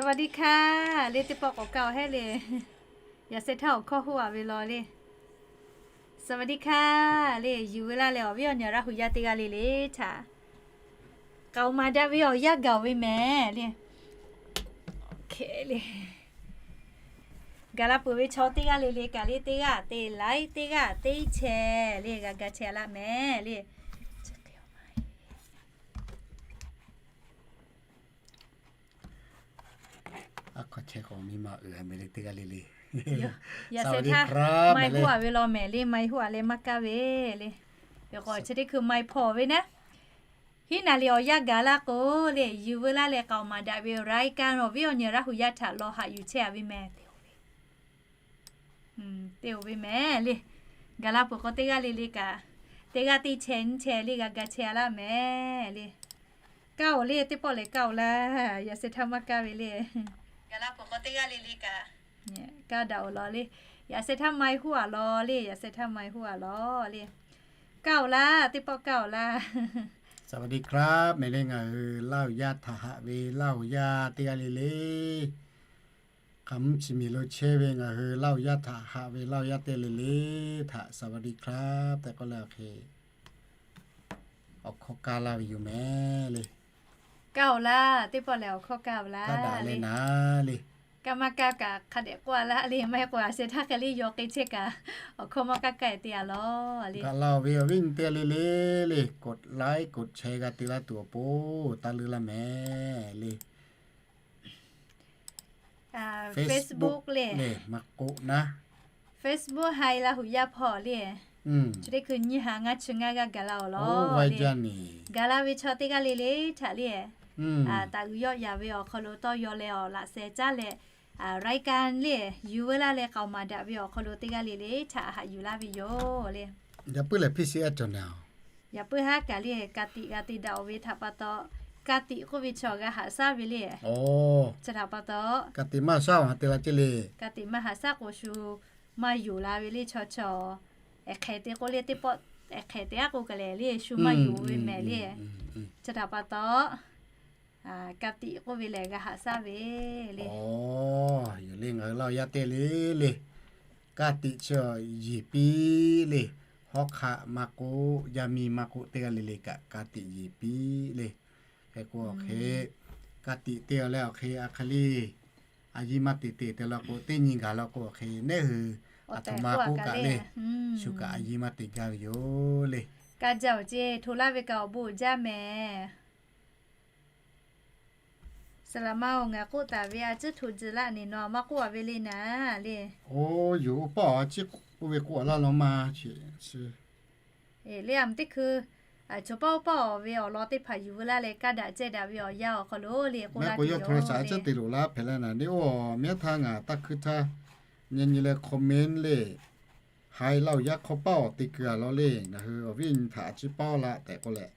สวัสดีค่ะ le, teˇ pawˆ k'awꞈ kaˇ-oˬ hehˉ le. Yaꞈ sheh htaˇ awˬ hkawˇ hoˆ-a ve law le. สวัสดีค่ะ le, yuˬ veu laˇ leh awˬ viˉ awˬ nyi Laˇ hu yaˇ teˇ g'aˇ le le htaꞈ k'aoˍ maˍ daꞈ ve awˬ yanˇ gaˬ-oˬ ve mehˍ le. Gaˬ la peuˬ ve chaw teˇ g'aˇ le le kaꞈ le, teˇ g'aˇ teˇ like, teˇ g'aˇ teˇ share le, g'a ga chehˇ-a laˇ mehˍ le. Aˉ hk'aw chehˇ k'o miˇ ma uiˍ-a mehˍ le, teˇ g'aˇ le le. Yaꞈ sheh htaˇ ไมค์ hoˆ-a ve law mehˍ le, ไมค์ hoˆ-a leh maˇ kaˇ ve le. Chi teˇ hkui ไมค์ hpawˇ ve naˉ, hiˉ naˍ liꞈ awˬ yanˇ gaˬ laˇ k'o le, yuˬ veu laˇ leh k'aoˍ maˍ daꞈ ve รายการ awˬ viˉ awˬ nyi Laˇ hu yaˇ htaꞈ law haꞈ yuˬ chehˇ-a ve mehˍ. Te-oˬ ve mehˍ le. Gaˬ la peuˬ k'o teˇ g'aˇ le le kaꞈ, teˇ g'aˇ teˇ chehˇ nyiˇ chehˇ le g'a ga chehˇ-a laˇ mehˍ le. Kaˇ-oˬ le, teˇ pawˆ lehˬ kaˇ-oˬ laˇ. Yaꞈ sheh htaˇ maˇ kaˇ ve le. Kaˇ daꞈ-oˬ law le. Yaꞈ sheh htaˇ ไมค์ hoˆ-a law le, yaꞈ sheh htaˇ ไมค์ hoˆ-a law le. Kaˇ-oˬ laˇ, teˇ pawˆ kaˇ-oˬ laˇ. สวัสดีครับ mehˍ le, ngaˬ hui Laˇ hu yaˇ htaꞈ haꞈ ve Laˇ hu yaˇ teˇ g'aˇ le le. Hk'aˬ mvuhˇ chi miˬ lo chehˇ ve ngaˬ hui Laˇ hu yaˇ htaꞈ haꞈ ve Laˇ hu yaˇ teˇ g'aˇ le le htaꞈ สวัสดีครับ tehꞈ k'oˆ leh awˬ hk'e awˬ hkawˇ kaˇ laˇ ve yoˬ mehˍ le. Kaˇ-oˬ laˇ, teˇ pawˆ lehˬ awˬ hkawˇ kaˇ-oˬ laˇ. Kaˇ daꞈ le naˍ le. Kaˇ maˇ kaˇ kaꞈ hk'a dehꞈ k'oˆ-a laˇ le, maˇ heˆ k'o a sheh htaˇ hk'e le yaw k'ai chehˇ kaꞈ awˬ hkawˇ maˇ kaˇ kaˇ-e te-a law le. Gaˬ la-oˬ ve awˬ viˉ nyi teˇ g'aˇ le le le, กดไลค์ กดแชร์ g'a te laˇ tuˬ awˬ pon taˇ leuˉ laˇ mehˍ le. Facebook le, maˇ k'oˆ naˉ, Facebook Hai Laˇ hu yaˇ hpawˇ le. Chi teˇ hkui nyiˇ ha ngaˇ chi ngaˇ g'aˇ gaˬ la-oˬ law. Gaˬ la ve chaw teˇ g'aˇ le le htaꞈ le, taˍ uiˍ yawˆ yaˍ ve awˬ hk'aw lo tawˇ yaw leh awˬ laꞈ sheh caˉ leh, รายการ le, yuˬ veu laˇ leh k'aoˍ maˍ daꞈ ve awˬ hk'aw lo teˇ g'aˇ le le htaꞈ haꞈ yuˬ laˇ ve yoˬ le. Yaꞈ puiˉ lehˬ พีซีเอส cawˬ naˍ-oˬ. Yaꞈ puiˉ haˉ kaꞈ le, ka tiꞈ g'a te daꞈ-oˬ ve htaꞈ pa taw, ka tiꞈ k'oˆ ve chaw g'a haꞈ shaˉ ve le. Chi htaꞈ pa taw, ka tiꞈ maˇ haꞈ shaˉ-oˬ te la ceˇ le. Ka tiꞈ maˇ haꞈ shaˉ k'o shu maˇ yonˍ la ve le chaw chaw. Ehˍ hk'ehˍ te k'o le, teˇ pawˆ ehˍ hk'ehˍ te aˉ k'o kaꞈ lehˬ le, shu maˇ yonˍ ve mehˍ le. Chi htaꞈ pa taw, ka tiꞈ k'oˆ ve lehˬ g'a haꞈ shaˉ ve le. Yoˬ le, ngaˬ hui Laˇ hu yaˇ teˇ g'aˇ le le, ka tiꞈ chi yeˬ piˇ le. Hawˉ hk'aˆ maˇ k'oˆ, yaˇ miˇ maˇ k'oˆ, teˇ g'aˇ le le kaꞈ ka tiꞈ yeˬ piˇ le. Hk'e k'o awˬ hk'e, ka tiꞈ te-a leh awˬ hk'e a hk'e le, a yiˇ maˇ te te te la k'o, teˇ nyi gaˬ la k'o awˬ hk'e, neˉ hui aˬ htoꞈ ma k'oˆ kaꞈ le, shu kaꞈ a yiˇ maˇ te gaˇ ve yoˬ le. Ka jaˇ-oˬ ceˇ, hto laˇ ve kaꞈ awˬ bon uiˍ jaˇ mehˍ. Saˍ laˍ ma-oˬ, ngaˬ k'oˆ taˍ ve a ciˉ hto tcuh laˇ, nawˬ maˇ k'oˆ-a ve le naˍ le. Oˇ, yoˬ, oˇ paˆ a ciˉ k'oˆ ve k'oˆ-a laˇ law ma. Le, a mvuhˇ teˇ hkui chaw paˆ oˇ paˆ-oˬ ve awˬ lawn teˇ hpaˍ yuˬ veu laˇ leh kaˇ daꞈ cehˇ daꞈ ve awˬ yanˇ awˬ hk'aw lo le k'oˆ laˇ ve yoˬ. Aˬ ciˉ te loꞈ laˇ hpehꞈ leh naˍ le, oˇ, mehˉ htaˇ ngaˬ taˇ hkuiˇ htaˇ nyi nyi leh comment le, Hai Laˇ hu yaˇ hk'aw paˆ awˬ te keu-a law le, ngaˬ hui awˬ viˉ nyi htaꞈ a ciˉ paˆ-oˆ laˇ tehꞈ k'oˆ leh,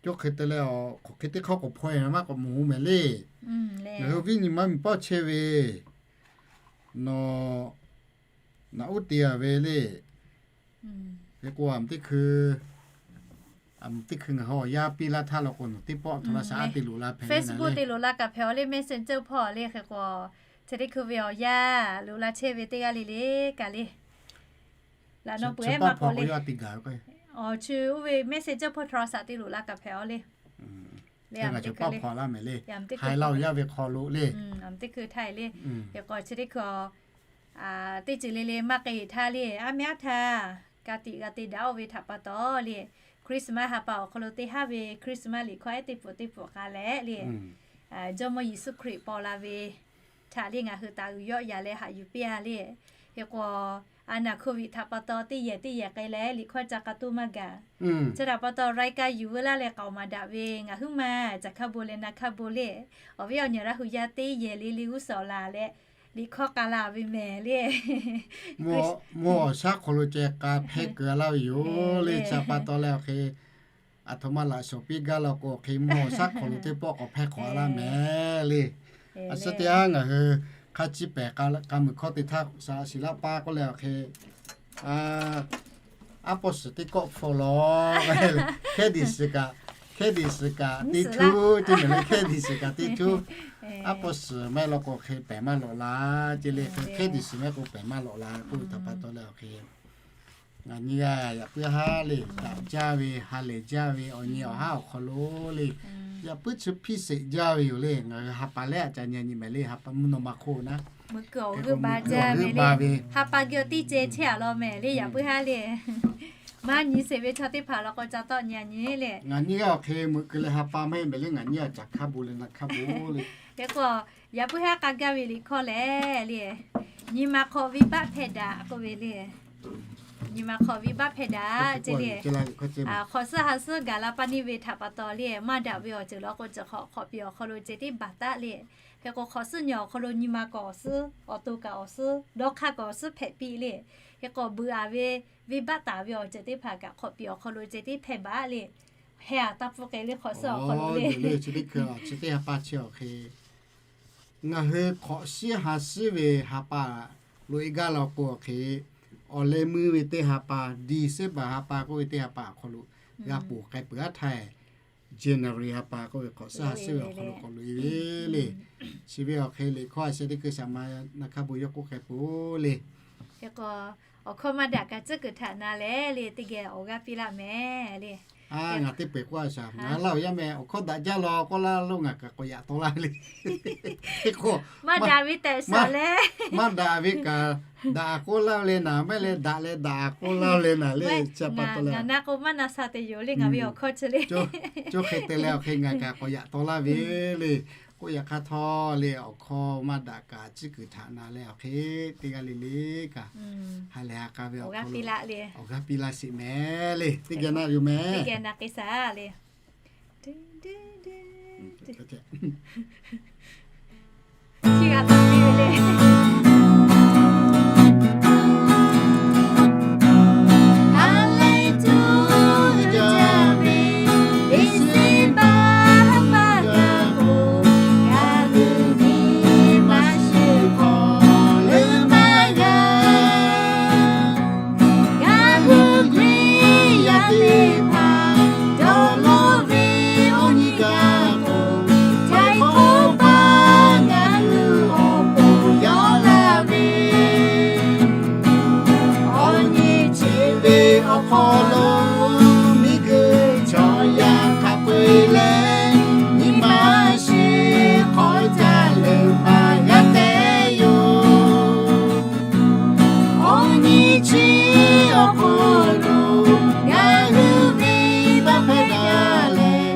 cawˇ hk'e te leh, k'awꞈ hk'e teˇ hk'awˇ k'awꞈ hpaw-e maˇ k'awꞈ mawˬ-o mehˍ le. Ngaˬ hui awˬ viˉ nyi maˇ miˬ paˆ chehˇ ve, nawˬ naꞈ uˉ te-a ve le. Hk'e k'o a mvuhˇ teˇ hkui, a mvuhˇ teˇ hkui ngaˬ hui awˬ yanˇ piˇ laˇ htaˇ law k'o, nawˬ teˇ pawˆ hto la shaꞈ a te loꞈ la hpehꞈ le naˍ le. Facebook te loꞈ la kaꞈ hpehꞈ-aw le, Messenger hpawˇ le. Hk'e k'o, chi teˇ hkui ve awˬ yanˇ loꞈ la chehˇ ve teˇ g'aˇ le le kaꞈ le, laꞈ naw peuˬ-eˬ maˇ k'oˆ le. Awˬ, chi oˇ ve Messenger hpawˇ hto la shaꞈ te loꞈ la kaꞈ hpehꞈ-aw le. Ngaˬ hui paˆ hpaw laˇ mehˍ le. Hai Laˇ hu yaˇ ve hk'aw lo le, a mvuhˇ teˇ hkui htaˇ le. Hk'e k'o chi teˇ hkui teˇ ceuˬ le le maˇ k'ai-e htaˇ le, aˉ mehˉ aˉ htaˇ ka tiꞈ g'a te daꞈ-oˬ ve htaꞈ pa taw le, Christmas ha pa awˬ hk'aw lo teˇ haˉ ve Christmas liꞈ hkawˇ ehˉ teˇ pfuhˍ teˇ pfuhˍ k'ai leh le, Jawˇmawˇ Yeˍsuˆ Hkriꞈ paw la ve htaꞈ le ngaˬ hui taˍ uiˍ yawˆ yaˍ leh haꞈ yuˬ piˇ-a le. Hk'e k'o, a naˍ โควิด htaꞈ pa taw teˇ yehˬ teˇ yehˬ k'ai leh liꞈ hkawˇ ca k'a toˇ maˇ gaˬ. Chi htaꞈ pa taw รายการ yuˬ veu laˇ leh k'aoˍ maˍ daꞈ ve ngaˬ huiˉ ma caˬ hk'a bon leh na hk'a bon le, awˬ viˉ awˬ nyi Laˇ hu yaˇ teˇ yehˬ le le g'uˇ suhˍ laˬ leh liꞈ hkawˇ k'a la ve mehˍ le. Mvuhˇ awˬ shaˉ hk'aw lo ceh k'a hpehˇ keu-a laˇ ve yoˬ le. Chi htaꞈ pa taw leh awˬ hk'e, aˬ htoꞈ ma laꞈ shawˍ piˇ gaˇ law k'o awˬ hk'e mvuhˇ awˬ shaˉ hk'aw lo teˇ pawˆ k'awꞈ hpehˇ hk'awꞈ-a laˇ mehˍ le. A suhˉ teˇ haˉ ngaˬ hui hk'a ciˇ pehˍ k'a mui hkawˇ te htaˇ shaˍ a shiˍ laˇ paˇ k'oˆ leh awˬ hk'e, aˉ pawˆ shiˍ teˇ kawˆ hpfuh law, hkehˉ diˍ shiˍ kaꞈ, hkehˉ diˍ shiˍ kaꞈ teˇ htuˉ, teˇ mehˍ le hkehˉ diˍ shiˍ kaꞈ teˇ htuˉ. Aˉ pawˇ suhˍ maˇ heˆ law k'o hk'e pehˬ maˇ lawꞈ la ce le. Hk'e hk'e tiꞈ suhˍ maˇ heˆ k'o pehˬ maˇ lawꞈ la k'oˆ ve htaꞈ pa taw leh awˬ hk'e, ngaˬ nyi g'a yaꞈ puiˉ haˉ le, daꞈ jaˇ ve, ha lehˬ jaˇ ve, awˬ nyi awˬ haˉ awˬ hk'aw lo le, yaꞈ puiˉ chi hpiˇ sheˍ jaˇ ve yoˬ le. Ngaˬ hui ha pa leh a ca nyi nyi mehˍ le, ha pa mvuhˇ naw ma hk'oˆ naˉ, mvuhˇ kuiˬ awˬ g'euˆ ba jaˇ ve le. Ha pa geh awˬ tiˇ ceh chehˇ a law mehˍ le, yaꞈ puiˉ haˉ le. Maˇ nyi sheˍ ve chaw teˇ hpaˍ law k'o ca tawˆ nyi a nyi le. Ngaˬ nyi g'a awˬ hk'e meuꞈ keu leh ha pa maˇ heˆ mehˍ le, ngaˬ nyi a caˬ hkaˇ bon leh na hkaˇ bon le. Hk'e k'o, yaꞈ puiˉ haˉ k'a gaˇ ve liꞈ hkawˇ lehˬ le, nyi ma hk'aw venˇ baˆ hpehˇ daꞈ k'oˆ ve le. Nyi ma hk'aw venˇ baˆ hpehˇ daꞈ ce le. Hk'awꞈ suhˉ ha suhˉ gaˬ la pa neˇ ve htaꞈ pa taw le, maˇ daꞈ ve awˬ ceuˬ law k'o ceuˬ hk'awꞈ hk'awꞈ piˍ awˬ hk'aw lo ceh tiˉ baˬ taˉ le. Hk'e k'o hk'awꞈ suhˉ nyi awˬ hk'aw lo nyi ma k'awꞈ awˬ suhˉ, awˬ to kaꞈ awˬ suhˉ, dawˇ hk'aˇ kaꞈ awˬ suhˉ hpehꞈ piˇ le. Hk'e k'o beuꞈ a ve, venˇ baˆ taˍ ve awˬ ceuˬ teˇ hpaˍ kaꞈ hk'awꞈ piˍ awˬ hk'aw lo ceh tiˉ hpehˇ baˬ le. Heh a taˇ pfuhˇ k'ai le hk'awꞈ suhˉ awˬ hk'aw lo le. Chi teˇ hkui chi teˇ ha pa chi awˬ hk'e ngaˬ hui hk'awꞈ suhˉ ha suhˉ ve ha pa loꞈ e gaˇ law k'o awˬ hk'e, awˬ leh meuˇ ve teˇ ha pa, December ha pa k'oˆ ve teˇ ha pa awˬ hk'aw lo g'a ponˬ k'ai peuˬ aˉ htaˇ, January ha pa k'oˆ ve hk'awꞈ suhˉ ha suhˉ ve awˬ hk'aw lo k'awꞈ loꞈ e ve le. Chi ve awˬ hk'e liꞈ hkawˇ a sheh teˇ hkui shaˍ ma na hk'a bon yawˇ k'oˆ k'ai peuˬ le. Hk'e k'o, awˬ hkawˇ maˇ daꞈ kaꞈ tcuhˉ kuiˬ htaꞈ na leh le, teˇ geh awˬ g'aˇ piˇ laˇ mehˍ le. Ngaˬ teˇ peu eˬ k'oˆ a shaˍ, ngaˬ laˇ oˬ yaˇ meh awˬ hkawˇ daꞈ jaˇ law k'oˆ laˇ lo ngaˬ kaꞈ k'awꞈ yaꞈ taw laˇ ve le. Hk'e k'o, maˇ daꞈ ve tehꞈ shaˍ le, maˇ daꞈ ve kaꞈ daꞈ k'oˆ laˇ ve le naˍ, maˇ heˆ leh daꞈ leh daꞈ k'oˆ laˇ ve le naˍ le. Chi pa taw leh ngaˬ na k'o maˇ na sha te yoˬ le, ngaˬ ve awˬ hkawˇ chi le. Coˇ hk'e te leh awˬ hk'e ngaˬ kaꞈ k'awꞈ yaꞈ taw laˇ ve le. K'oˆ yaꞈ hk'aˇ htawˇ le, awˬ hkawˇ maˇ daꞈ kaꞈ tcuhˉ kuiˬ htaꞈ na leh awˬ hk'e teˇ g'aˇ le le kaꞈ ha lehˬ ha k'a ve awˬ g'aˇ piˇ laˇ sheˍ mehˍ le. Teˇ geh na yoˬ mehˍ. Ngaˬ hui Hkriꞈ yaˇ teˇ hpaˍ dawˇ law ve awˬ nyi kaꞈ k'o, htaiˍ hk'awꞈ paˇ ngaˬ hui awˬ pon yawˇ laˇ ve, awˬ nyi chi ve awˬ hk'aw lo miˬguiˬ chaw yaˇ hk'a peu-eˬ leh, nyi ma shiˍ hk'awꞈ caˇ leh maˇ g'a te yoˬ. Awˬ nyi chi awˬ hk'aw lo ngaˬ hui venˇ baˆ hpehˇ daꞈ leh,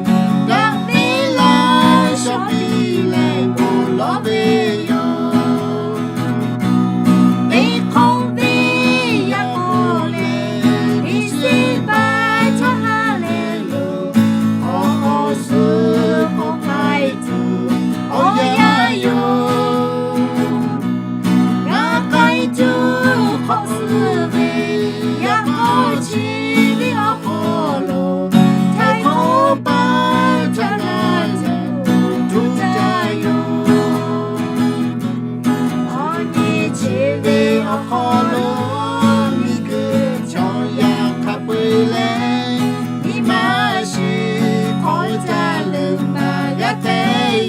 daꞈ ve laˇ shawˍ piˇ leh bon lawˬ ve yoˬ. Teˇ hk'awꞈ ve yaꞈ k'aw leh, December chaw ha leh lo, awˬ suhˍ k'awꞈ k'ai tuˬ awˬ yanˇ yoˬ. Ngaˬ k'ai tuˬ hk'awꞈ suhˍ ve yaꞈ k'aw chi ve awˬ hk'aw lo, htaiˍ hk'awꞈ paˇ caˇ g'a tuˬ tuˬ caˇ yoˬ. Awˬ nyi chi ve awˬ hk'aw lo miˬguiˬ chaw yaˇ hk'a peu-eˬ leh, nyi ma shiˍ hk'awꞈ caˇ leh maˇ g'a te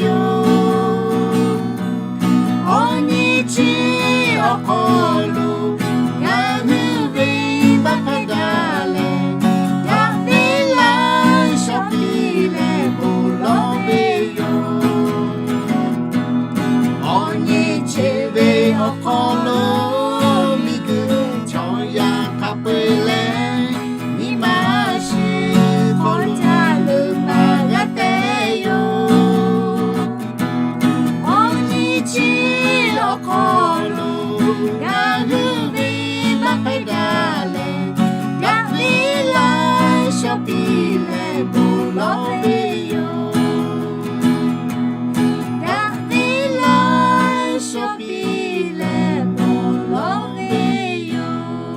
yoˬ. Awˬ nyi chi awˬ hk'aw lo ngaˬ hui venˇ baˆ hpehˇ daꞈ leh, daꞈ ve laˇ shawˍ piˇ leh bon lawˬ ve yoˬ. Awˬ nyi chi ve awˬ hk'aw lo miˬguiˬ chaw yaˇ hk'a peu-eˬ leh, nyi ma shiˍ hk'awꞈ caˇ leh maˇ g'a te yoˬ. Awˬ nyi chi awˬ hk'aw lo ngaˬ hui venˇ baˆ hpehˇ daꞈ leh, daꞈ ve laˇ shawˍ piˇ leh bon lawˬ ve yoˬ. Daꞈ ve laˇ shawˍ piˇ leh bon lawˬ ve yoˬ.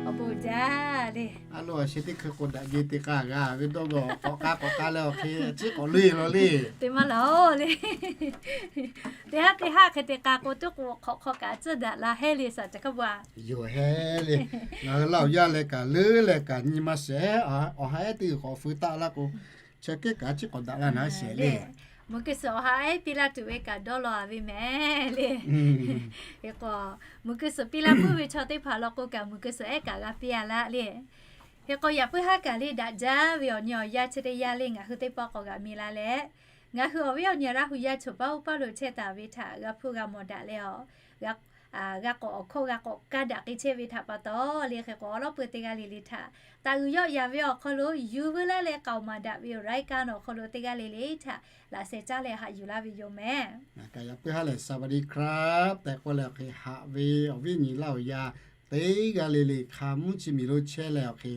Awˬ bon jaˇ le. A lo, a sheh teˇ hkui k'o daꞈ jeh te k'a g'a ve dawˇ g'awˬ k'awꞈ k'aˇ k'awꞈ k'aˇ leh awˬ hk'e chi k'awꞈ loꞈ e law le. Te maˇ laˬ le. Teˇ haˉ teˇ haˉ hk'e te k'a k'o, teˇ k'o hk'awꞈ hk'aw kaꞈ tcuhˇ daꞈ la hehˉ le, shaˍ ca hk'a ba yoˬ hehˉ le. Ngaˬ hui laˇ awˬ yaˇ leh kaꞈ leuˉ leh kaꞈ nyi ma shehˍ, awˬ ha ehˉ teˇ g'uiˬ k'awꞈ feu taˆ laˇ k'o, Ca kehˉ kaꞈ a ciˉ k'awꞈ daꞈ la naˍ sheˍ le. Mvuhˇ kuiˬ suhˍ awˬ ha ehˉ piˇ laˇ tuˬ ve kaꞈ dawˇ law ve mehˍ le. Hk'e k'o, mvuhˇ kuiˬ suhˍ piˇ laˇ puiˉ ve chaw teˇ hpaˍ law k'o kaꞈ mvuhˇ kuiˬ suhˍ ehˉ kaꞈ g'a piˇ a laˇ le. Hk'e k'o, yaꞈ puiˉ haˉ kaꞈ le daꞈ jaˇ ve awˬ nyi awˬ yanˇ chi teˇ yanˇ le ngaˬ hui teˇ pawˆ k'awꞈ g'aꞈ mi la leh, ngaˬ hui awˬ viˉ awˬ nyi Laˇ hu yaˇ choˬ paˉ oˇ paˇ lo chehˇ taˍ ve htaꞈ g'a hpuˇ g'a mawˬ daꞈ leh awˬ g'a k'awꞈ awˬ hkawˇ g'a k'awꞈ kaˇ daꞈ k'ai chehˇ ve htaꞈ pa taw le. Hk'e k'o, awˬ lawˉ peuˬ teˇ g'aˇ le le htaꞈ taˍ uiˍ yawˆ yaˍ ve awˬ hk'aw lo yuˬ veu laˇ leh k'aoˍ maˍ daꞈ ve รายการ awˬ hk'aw lo teˇ g'aˇ le le htaꞈ laꞈ sheh caˉ leh haꞈ yuˬ laˇ ve yoˬ mehˍ. Ngaˬ kaꞈ yaꞈ puiˉ haˉ lehˬ สวัสดีครับ tehꞈ k'oˆ leh awˬ hk'e haꞈ ve awˬ viˉ awˬ nyi Laˇ hu yaˇ teˇ g'aˇ le le hk'a mvuhˇ chi miˬ lo chehˇ leh awˬ hk'e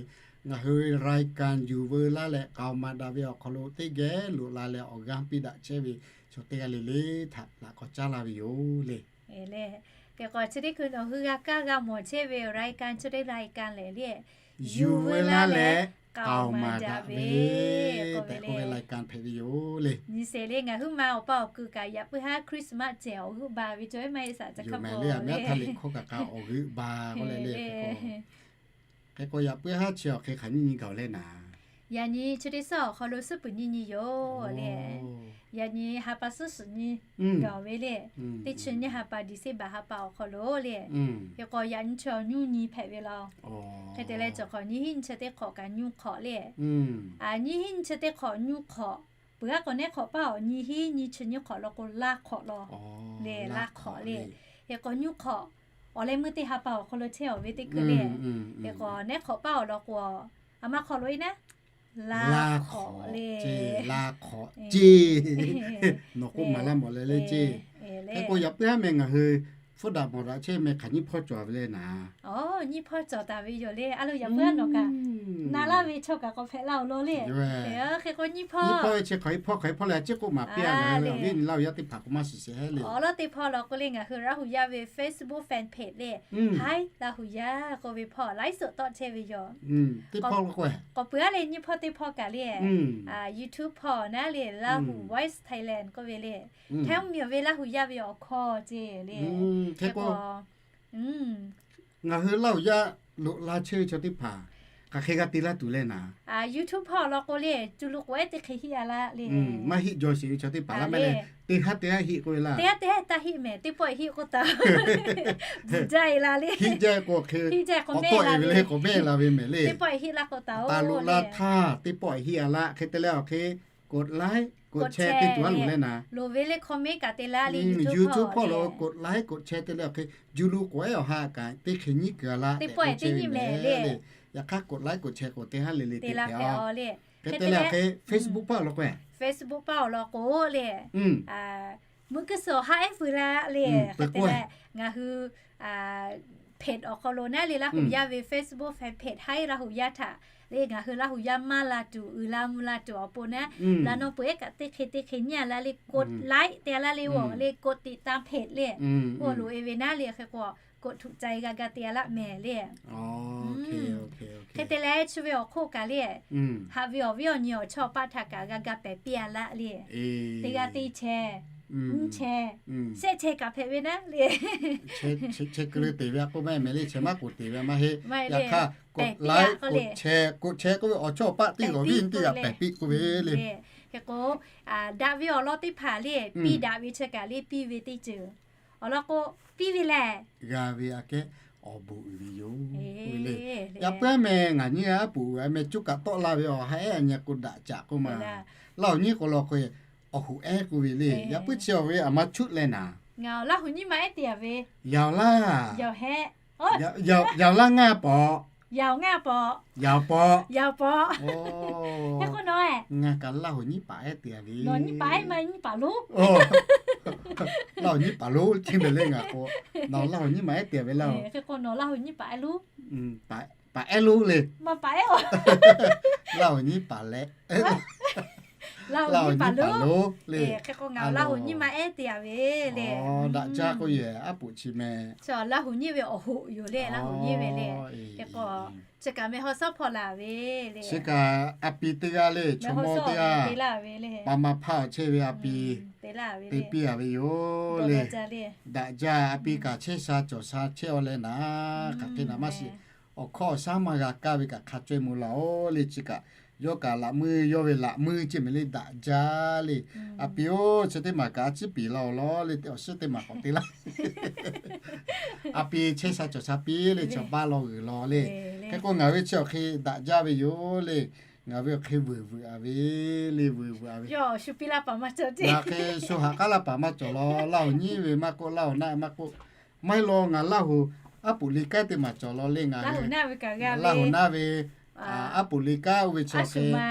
ngaˬ hui รายการ yuˬ veu laˇ leh k'aoˍ maˍ daꞈ ve awˬ hk'aw lo teˇ geh loꞈ la leh awˬ g'aˇ piˇ daꞈ chehˇ ve chaw teˇ g'aˇ le le htaꞈ laꞈ k'awꞈ caˉ laˇ ve yoˬ le. Hk'e k'o, chi teˇ hkui nawˬ hui g'a kaˇ g'a mawˬ chehˇ ve awˬ รายการ chi teˇ รายการ lehˬ le, yuˬ veu laˇ leh k'aoˍ maˍ daꞈ ve tehꞈ k'oˆ ve รายการ hpehꞈ ve yoˬ le. Nyi sheˍ le, ngaˬ huiˉ ma awˬ pa awˬ kui kaꞈ yaꞈ puiˉ haˉ Christmas cehˬ awˬ g'euˆ ba ve cawˬ ve maˇ heˆ saˍ ca hk'a pawˬ le. Aˬ miˉ htaˇ le hkawˇ kaꞈ kaꞈ awˬ g'euˆ ba k'oˆ leh le. Hk'e k'o, yaꞈ puiˉ haˉ chi awˬ hk'e hk'aˬ nyiˇ nyi gaˬ leh naˍ, yaꞈ nyi chi teˇ suhˉ awˬ hk'aw lo suhˉ puiˍ nyiˇ nyi yoˬ le. Yaꞈ nyi ha pa suhˉ suhˍ nyi gaˬ ve le. Teˇ chi nyiˇ ha pa December ha pa awˬ hk'aw lo le. Hk'e k'o, yaꞈ nyi chi awˬ nyuˇ nyi hpehꞈ ve law. Hk'e te leh cawˬ hk'awꞈ nyiˇ hinˉ nyi chi teˇ hk'awꞈ kaꞈ nyuˇ hk'awꞈ le. Nyiˇ hinˉ nyi chi teˇ hk'awꞈ nyuˇ hk'awꞈ, peuˬ g'aˇ k'o neˉ hk'awꞈ paˇ awˬ nyiˇ hinˉ nyi chi nyiˇ hk'awꞈ law k'o laˇ hk'awꞈ law le, laˇ hk'awꞈ le. Hk'e k'o, nyuˇ hk'awꞈ awˬ leh meuˇ teˇ ha pa awˬ hk'aw lo chehˇ awˬ ve teˇ hkui le. Hk'e k'o, neˉ hk'awꞈ paˇ awˬ lawn k'o, aˬ ma hk'awꞈ lo e naˉ, laˇ hk'awꞈ le. Laˇ hk'awꞈ ceˇ, nawˬ k'oˆ maˍ laˇ mawˬ leh le ceˇ. Hk'e k'o, yaꞈ puiˉ haˉ meh ngaˬ hui hpfuhˇ daꞈ mawˬ daꞈ chehˇ meh hk'aˬ nyiˇ hpawˇ cawˬ ve le naˍ. Nyiˇ hpawˇ cawˬ taˍ ve yoˬ le. A lo yaꞈ puiˉ haˉ nawˬ kaꞈ na laˇ ve chaw kaꞈ k'awꞈ hpehꞈ la awˬ lawn le. Hk'e k'o, nyiˇ hpawˇ ve chi hk'aˬ hk'e hpawˇ hk'aˬ hk'e hpawˇ le a ciˉ k'oˆ maˍ piˇ a le. Awˬ viˉ nyi Laˇ hu yaˇ teˇ hpaˍ k'o maˇ shiˍ sheˍ heˉ le. Awˬ lawn teˇ hpawˇ law k'o le ngaˬ hui Laˇ hu yaˇ ve Facebook fan page le, Haiˉ Laˇ hu yaˇ k'oˆ ve hpawˇ ไลฟ์สด tawˆ chehˇ ve yoˬ. Teˇ hpawˇ k'o, k'awꞈ peuˬ a le nyiˇ hpawˇ teˇ hpawˇ kaꞈ le, YouTube hpawˇ naˉ le Laˇ hu Voice Thailand k'oˆ ve le, Htaiˇ mvuhˇ miˬ ve Laˇ hu yaˇ ve awˬ hkawˇ ceˇ le. Hk'e k'o, ngaˬ hui Laˇ hu yaˇ loꞈ la chehˇ ve chaw teˇ hpaˍ hk'aˬ hk'e g'a te laˇ tuˬ le naˍ. YouTube hpawˇ awˬ lawn k'o le, cuˇ lu k'o ehˉ teˇ hk'e hiˆ a laˇ le. Maˇ hiˆ jaw sheˍ ve chaw teˇ hpaˍ laˇ maˇ le, teˇ haˉ teˇ haˉ hiˆ k'oˆ ve laˇ. Teˇ haˉ teˇ haˉ taˇ hiˆ mehˍ, teˇ pawˆ hiˆ k'oˆ taˍ. Bvuhˬ jaˇ e la le. Hiˆ jaˇ k'o hk'e, hiˆ jaˇ k'o awˬ tawˆ e ve le k'o mehˆ la ve mehˍ le. Teˇ pawˆ hiˆ laˇ k'o taˍ-oˬ, loꞈ la htaˇ teˇ pawˆ hiˆ a laˇ. Hk'e te leh awˬ hk'e กดไลค์ กดแชร์ te tuˬ a loˍ le naˍ. Loˍ ve le comment kaꞈ te laˇ le. YouTube hpawˇ lo กดไลค์ กดแชร์ te leh awˬ hk'e, cuˇ lu k'o ehˉ awˬ ha kaꞈ teˇ hk'e nyiˉ kuiˬ a laˇ. Teˇ pawˆ e teˇ nyiˉ mehˍ le. Yaꞈ hk'aˇ กดไลค์ กดแชร์ k'o teˇ haˉ le le te hpehꞈ a. Hk'e te leh awˬ hk'e Facebook hpawˇ awˬ lawn k'o, Facebook hpawˇ awˬ lawn k'o le, mvuhˇ kuiˬ suhˍ awˬ ha ehˉ feu laˇ le. Hk'e te leh ngaˬ hui page awˬ hk'aw lo naˉ le Laˇ hu yaˇ ve Facebook fan page Htaiˇ Laˇ hu yaˇ htaꞈ le ngaˬ hui Laˇ hu yaˇ maˇ la tuˬ uiˍ la mvuh la tuˬ awˬ pon naˉ, laꞈ naw peu ehˉ kaꞈ teˇ hk'e teˇ hk'e nyiˇ a laˇ le กดไลค์ te a laˇ le, awˬ le กดติดตามเพจ le, oˇ loꞈ e ve naˉ le hk'e k'o กดถูกใจ g'a ga te a laˇ mehˍ le. Hk'e te leh chi ve awˬ hk'oˆ kaꞈ le, haꞈ ve awˬ viˉ awˬ nyi awˬ chawˇ paˆ htaꞈ kaꞈ g'a ga pehˍ piˇ a laˇ le. Teˇ g'aˇ teˇ chehˇ, nyiˇ chehˇ, shehˆ chehˇ kaꞈ hpehꞈ ve naˉ le. Chehˇ keu le te ve a k'oˆ maˇ mehˍ le, chehˇ maˇ k'oˍ te ve maˇ heˆ. Yaꞈ hk'aˇ กดไลค์ กดแชร์ กดแชร์ k'oˆ ve awˬ chawˇ paˆ teˇ g'awˬ viˉ teˇ g'aˇ pehˍ piˇ k'oˆ ve le. Hk'e k'o, daꞈ ve awˬ lawn teˇ hpaˍ le, piˇ daꞈ ve chi kaꞈ le piˇ ve teˇ ceuˬ awˬ lawn k'o, piˇ ve lehˬ g'a ve aꞈ kehˉ awˬ bon uiˍ ve yoˬ le. Yaꞈ puiˉ meh ngaˬ nyiˇ g'aˇ puˍ a meh cuˇ kaꞈ tawˆ la ve awˬ ha ehˉ a nyi k'o daꞈ caꞈ k'oˆ ma. Laˇ hu nyiˉ k'o law k'o, awˬ hoꞈ ehˉ k'oˆ ve le. Yaꞈ puiˉ chi awˬ ve aˬ ma chuˆ leh naˍ, ngaˬ Laˇ hu nyiˉ ma ehˉ te a ve, yaꞈ laˇ, yaꞈ laˇ ngaˇ paw, yaꞈ ngaˇ paw, yaꞈ paw, yaꞈ paw. Hk'e k'o nawˬ, ngaˬ kaꞈ Laˇ hu nyiˉ paˍ ehˉ te a ve, nyiˉ paˍ ehˉ ma nyiˉ paˍ lonˉ, Laˇ hu nyiˉ paˍ lonˉ chi mehˍ le ngaˬ k'o, nawˬ Laˇ hu nyiˉ ma ehˉ te a ve laˇ. Hk'e k'o nawˬ Laˇ hu nyiˉ paˍ ehˉ lonˉ, paˍ ehˉ lonˉ le, maˇ paˍ ehˉ-oˬ, Laˇ hu nyiˉ paˍ leh, Laˇ hu nyiˉ paˍ lonˉ le. Hk'e k'o ngaˬ Laˇ hu nyiˉ ma ehˉ te a ve le. Daꞈ jaˇ k'oˆ yehˬ aˉ poꞈ chi meh, Laˇ hu nyiˉ ve awˬ hoꞈ yoˬ le, Laˇ hu nyiˉ ve le. Hk'e k'o, chi kaꞈ meh haw sawˉ hpawˇ laˬ ve le. Chi kaꞈ a pi teˇ g'aˇ le, chaw mawˇ teˇ g'aˇ, pa ma hpaˇ awˬ chehˇ ve a pi, te piˇ a ve yoˬ le. Daꞈ jaˇ, a pi kaꞈ chehˇ sha cawˬ sha chehˇ a leh naˍ, hk'aˬ hk'e naˍ maˇ shiˍ. Awˬ hkawˇ awˬ shaˉ maˇ g'a kaˇ ve kaꞈ hk'a caweh mawˬ laˬ-oˬ le. Chi kaꞈ Yawˇ kaꞈ laꞈ meuˇ, yawˇ ve laꞈ meuˇ ceˇ mehˍ le, daꞈ jaˇ le. A piˍ-oˬ, chi teˇ maˬ kaꞈ a ciˉ piˍ la-oˬ lawˬ le, teˇ awˬ shiˉ teˇ maˬ k'awꞈ te laˇ. A piˍ chehˇ sha cawˬ sha piˇ le, chaw baˇ law g'uiˬ law le. Hk'e k'o ngaˬ ve chi awˬ hk'e daꞈ jaˇ ve yoˬ le. Ngaˬ ve awˬ hk'e vuiˬ vuiˬ-a ve le, vuiˬ vuiˬ-a ve. Ngaˬ hk'e shu haꞈ k'aˉ laˇ paˍ maˇ cawˬ law, Laˇ huˍ nyiˉ ve maˇ k'oˆ, Laˇ huˍ naˆ maˇ k'oˆ, maˇ heˆ law, ngaˬ Laˇ huˍ aˉ poꞈ le kanˉ teˇ maˬ cawˬ law le, ngaˬ Laˇ huˍ naˆ ve kaꞈ g'a ve, aˉ poꞈ le kanˉ oˇ ve chi awˬ hk'e,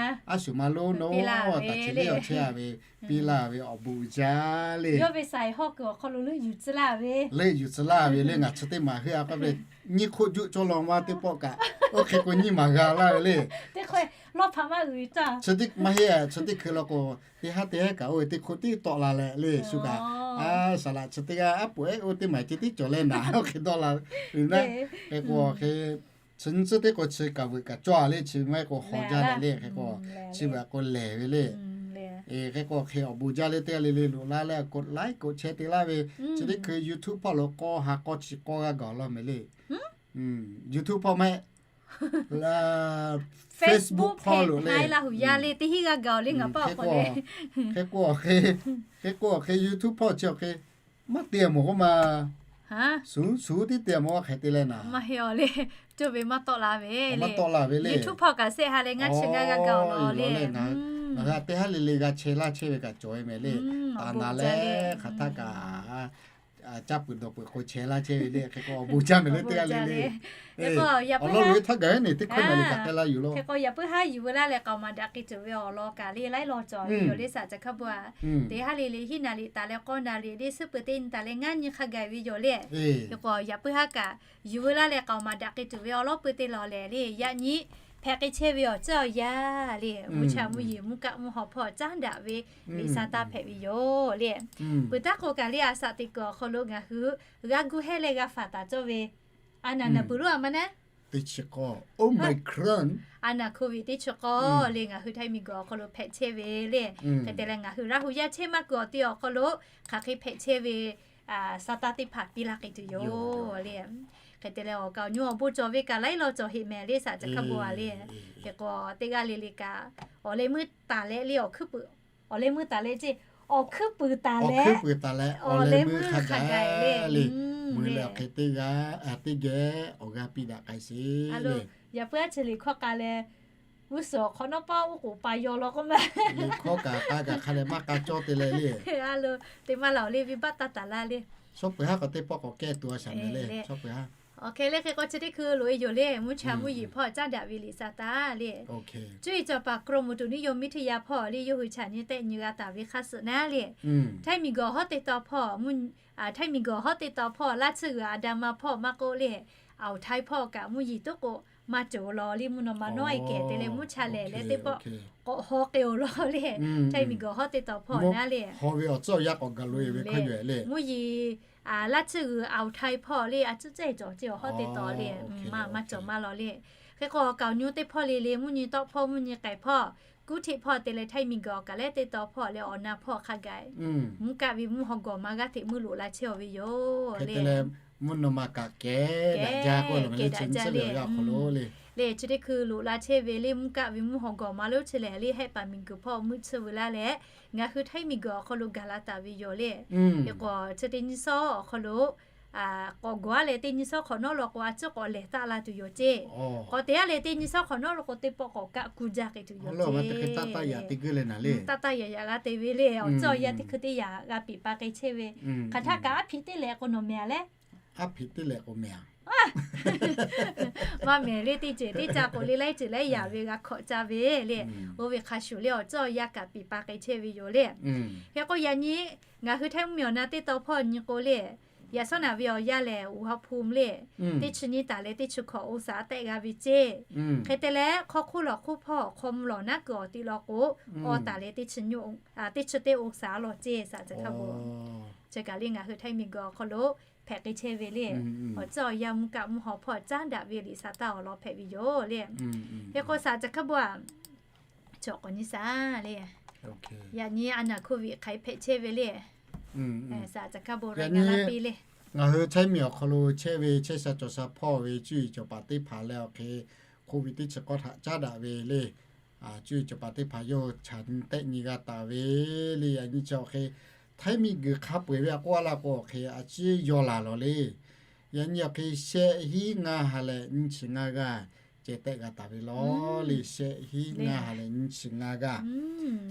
aˉ shuˍ ma lonˉ nawˉ taˍ chi le awˬ chehˇ-a ve, piˇ laˇ ve awˬ bon uiˍ jaˇ le. Leuˆ yuˬ tcuh laˇ ve le, ngaˬ chi teˇ maˬ heuˆ-a k'oˆ ve, nyiˇ hk'oˆ juˆ cawˇ law maˇ teˇ pawˆ kaꞈ, oˇ hk'e k'o nyiˇ maˬ g'a laˇ ve le. Chi teˇ maˬ heˆ, chi teˇ hkui law k'o, teˇ haˉ teˇ haˉ kaꞈ oˇ ve teˇ hk'oˆ tiˉ tawˆ la leh le, shu kaꞈ, a, saˍ laꞈ chi teˇ g'aˇ aˉ poꞈ ehˉ oˇ teˇ maˬ ceh tiˉ cawˬ leh naˍ oˇ hk'e dawˇ la ve naˆ. Hk'e k'o, hk'e chi nyiˇ tcuhˉ teˇ k'o chi kaꞈ veuꞈ kaꞈ cawˇ-a le, chi maˇ heˆ k'o haw jaˇ leh le, hk'e k'o chi veuꞈ k'o lehˬ ve le. Hk'e k'o hk'e awˬ bon jaˇ le, teˇ g'aˇ le le loꞈ la leh กดไลค์ กดแชร์ te laˇ ve, chi teˇ hkui YouTube hpawˇ lo k'aw ha k'aw chi k'aw g'a gaˬ law mehˍ le. YouTube hpawˇ maˇ heˆ, Facebook hpawˇ lo le. Hk'e k'o hk'e, hk'e k'o hk'e YouTube hpawˇ chi awˬ hk'e maˇ te mawˬ k'oˆ ma, suˍ suˍ tiˉ te mawˬ a hk'e te leh naˍ. Maˇ heˆ-a le, cawˇ ve maˇ tawˆ la ve le. YouTube hpawˇ kaꞈ shehˆ ha leh ngaˇ chi ngaˇ g'a gaˬ-oˬ law le. Ngaˬ hui a teˇ haˉ le le g'a chehˇ laˇ chehˇ ve kaꞈ cawˬ ve mehˍ le. Taˍ naˍ leh hk'aˬ htaˇ kaꞈ caˇ peuˬ dawˬ peuˬ k'o chehˇ laˇ chehˇ ve le. Hk'e k'o awˬ bon jaˇ mehˍ le teˇ g'aˇ le le. Awˬ lawn ve htaˇ gaˬ-e neˬ teˇ hkui naˍ liꞈ kaꞈ k'ai la yuˬ law. Hk'e k'o yaꞈ puiˉ haˉ yuˬ veu laˇ leh k'aoˍ maˍ daꞈ k'ai tuˬ ve awˬ lawn kaꞈ le laiˉ law cawˬ ve yoˬ le, saˍ caˬ hkaˇ bon-a. Teˇ haˉ le le hiˉ naˍ liꞈ taˍ leh k'awˇ naˍ liꞈ le suhˉ peuˬ teˇ nyi taˍ leh ngaˇ nyi hk'a gaˬ ve yoˬ le. Hk'e k'o yaꞈ puiˉ haˉ kaꞈ yuˬ veu laˇ leh k'aoˍ maˍ daꞈ k'ai tuˬ ve awˬ lawn peuˬ te lawˬ lehˬ le, yaꞈ nyi hpehꞈ k'ai chehˇ ve awˬ ceuˬ awˬ yanˇ le, mvuhˇ cha mvuhˇ yeˬ mvuhˇ kaˆ mvuhˇ haw hpawˇ caˉ daꞈ ve liꞈ sa taˇ hpehꞈ ve yoˬ le. Peuˬ taˉ k'o kaꞈ le, a saꞈ teꞈ kuiˬ awˬ hk'aw lo ngaˬ hui g'a gu hehˇ leh g'a faˍ taˍ cawˇ ve a naˍ naˍ peuˬ lonˉ a ma naˉ teˇ chi k'awˇ, Omicron, a naˍ โควิด teˇ chi k'awˇ le ngaˬ hui Htaiˇ miˬguiˬ awˬ hk'aw lo hpehꞈ chehˇ ve le. Hk'e te leh ngaˬ hui Laˇ huˍ yaˇ chehˇ maˇ kuiˬ awˬ ti awˬ hk'aw lo hk'aˬ hk'e hpehꞈ chehˇ ve sa taˇ teˇ hpaˍ piˇ laˇ k'ai tuˬ yoˬ le. Hk'e te leh awˬ kaˍ awˬ nyi awˬ bon cawˬ ve kaꞈ laiˉ law cawˬ heꞈ mehˍ le, saˍ caˬ hkaˇ bon-a le. Hk'e k'o teˇ g'aˇ le le kaꞈ awˬ leh meuˇ taˍ leh le, awˬ hkuiˉ puiˍ, awˬ leh meuˇ taˍ leh ceˇ, awˬ hkuiˉ puiˍ taˍ leh, awˬ leh meuˇ hk'a gaˬ le. Meuˇ leh hk'e teˇ g'aˇ teˇ geh awˬ g'aˇ piˇ daꞈ k'ai sheˍ le. Yaꞈ puiˉ aˉ chi liꞈ hkawˇ k'a leh g'uˇ suhˍ awˬ hk'awꞈ nawˉ pawˆ uˉ k'oˍ pa yaw law k'oˆ ma. Liꞈ hkawˇ kaꞈ k'a kaꞈ hk'a dehꞈ maˇ k'a cawˇ te leh le. Teˇ maˇ laˬ awˬ le venˇbaˆ taˇ taˍ laˇ le. Shawˉ peuˬ haˉ k'awꞈ teˇ pawˆ k'awꞈ kehˇ tuˬ a shaˍ mehˍ le. Shawˉ peuˬ haˉ. Awˬ hk'e le hk'e k'o chi teˇ hkui loꞈ-e yoˬ le, mvuhˇ cha mvuhˇ yeˬ hpawˇ caˉ daꞈ ve liꞈ sa taˇ le. Cuˇ yiˍ cawˬ paˍ กรมอุตุนิยมวิทยา hpawˇ le yawˇ hui chaꞈ nyi tehˆ nyi g'a taˍ ve hk'a suhˍ naˉ le, Htaiˇ miˬguiˬ hawˉ teˇ taw hpawˇ, Htaiˇ miˬguiˬ hawˉ teˇ taw hpawˇ laˇ tsuhˇ g'uiˬ Andaman hpawˇ maˇ k'oˆ le, Awˬ htaiˇ hpawˇ kaꞈ mvuhˇ yeˬ toˉ k'o maˇ cawˬ law le, mvuhˇ naw ma nawˉ e kehˬ te leh mvuhˇ cha lehˬ leh teˇ pawˆ k'awꞈ haw k'ai-oˬ law le. Htaiˇ miˬguiˬ hawˉ teˇ taw hpawˇ naˉ le, mvuhˇ yeˬ laˇ tsuhˇ g'uiˬ Awˬ htaiˇ hpawˇ le a tcuhˉ cehˇ cawˬ ceˇ awˬ hawˉ teˇ taw le, maˇ maˇ cawˬ maˇ law le. Hk'e k'o awˬ kaˍ awˬ nyi teˇ hpawˇ le le mvuhˇ nyi tawˆ hpawˇ mvuhˇ nyi k'ai hpawˇ, kuˉ hteˆ hpawˇ te leh Htaiˇ miˬguiˬ awˬ kaꞈ lehˬ teˇ taw hpawˇ leh awˬ na hpawˇ hk'a gaˬ mvuhˇ kaˆ ve mvuhˇ haw gawˬ ma g'aˇ hteꞈ meuˇ loꞈ la chehˇ-aˬ ve yoˬ le. Mvuhˇ naw ma kaꞈ kehˬ daꞈ jaˇ k'oˆ ve le, chi teˇ hkui loꞈ la chehˇ ve le mvuhˇ kaˆ ve mvuhˇ haw gawˬ ma lonˉ chi lehˬ le Hehˆ paˍ miˬguiˬ hpawˇ meuˆ tsuhˇ veu laˇ leh ngaˬ hui Htaiˇ miˬguiˬ awˬ hk'aw lo gaˬ la taˍ ve yoˬ le. Hk'e k'o chi teˇ nyi shawˉ awˬ hk'aw lo k'awꞈ gawˬ-a leh teˇ nyi shawˉ hk'awꞈ nawˉ lo k'o a tcuhˉ k'awꞈ lehˬ taˆ la tuˬ yoˬ ceˇ. K'awꞈ te-a leh teˇ nyi shawˉ hk'awꞈ nawˉ lo k'o teˇ pawˆ k'awꞈ kaˆ ku jaˇ k'ai tuˬ yoˬ ceˇ. Taˇ taˇ yaꞈ yaꞈ g'a te ve le, awˬ cawˇ awˬ yanˇ teˇ hkui teˇ yaꞈ g'a piˍ pa k'ai chehˇ ve. Hk'aˬ htaˇ kaꞈ aˉ hpiꞈ teˇ lehꞈ k'o nawˬ mehˍ-a leh, aˉ hpiꞈ teˇ lehꞈ k'o mehˍ-a, maˇ mehˍ le, teˇ ceuˬ teˇ ca k'o le laiˉ ceuˬ laiˉ yaꞈ ve g'a hkawꞈ ca ve le. Oˇ ve hk'a shuˍ le awˬ cawˇ awˬ yanˇ kaꞈ piˍ pa k'ai chehˇ ve yoˬ le. Hk'e k'o yaꞈ nyi ngaˬ hui Htaiˇ mvuhˇmiˬ awˬ na teˇ taw hpawˇ nyi k'o le, yaꞈ shawˉ naꞈ ve awˬ yanˇ lehˬ อุณหภูมิ le teˇ chi nyiˇ taˍ leh teˇ chi hkawꞈ องศา tehˆ g'a ve ceˇ. Hk'e te leh hk'aw hk'oˆ lawˬ hk'oˆ hpawˇ hk'aw mvuh lawˬ naˉ kuiˬ awˬ ti law k'o, awˬ taˍ leh teˇ chi teˇ องศา law ceˇ, saˍ caˬ hkaˇ bon. Chi kaꞈ le ngaˬ hui Htaiˇ miˬguiˬ awˬ hk'aw lo hpehꞈ k'ai chehˇ ve le. Awˬ cawˇ awˬ yanˇ mvuhˇ kaˆ mvuhˇ haw hpawˇ caˉ daꞈ ve liꞈ sa taˇ awˬ lawn hpehꞈ ve yoˬ le. Hk'e k'o saˍ caˬ hkaˇ bon-a, cawˬ k'awꞈ nyi shaˍ le. Yaꞈ nyi a naˍ โควิด hk'aˬ hk'e hpehꞈ chehˇ ve le. Saˍ caˬ hkaˇ bon ngaˬ hui Htaiˇ miˬ awˬ hk'aw lo chehˇ ve chehˇ sha cawˬ sha hpawˇ ve cuˇ yiˍ cawˬ paˍ teˇ hpaˍ leh awˬ hk'e โควิด teˇ chi k'awˇ htaꞈ caˉ daꞈ ve le. cuˇ yiˍ cawˬ paˍ teˇ hpaˍ yawˇ hui chaꞈ nyi tehˆ nyi g'a taˍ ve le. Yaꞈ nyi chi awˬ hk'e htaiˇ miˬguiˬ hk'a peu-eˬ ve a k'oˆ a laˇ k'o awˬ hk'e a ciˉ yaw laˬ lawˬ le. Yaꞈ nyi awˬ hk'e shehˆ hinˉ ngaˇ ha leh nyiˇ chi ngaˇ g'aˇ ceh tehˆ g'a taˍ ve lawˬ le. Shehˆ hinˉ ngaˇ ha leh nyiˇ chi ngaˇ g'aˇ.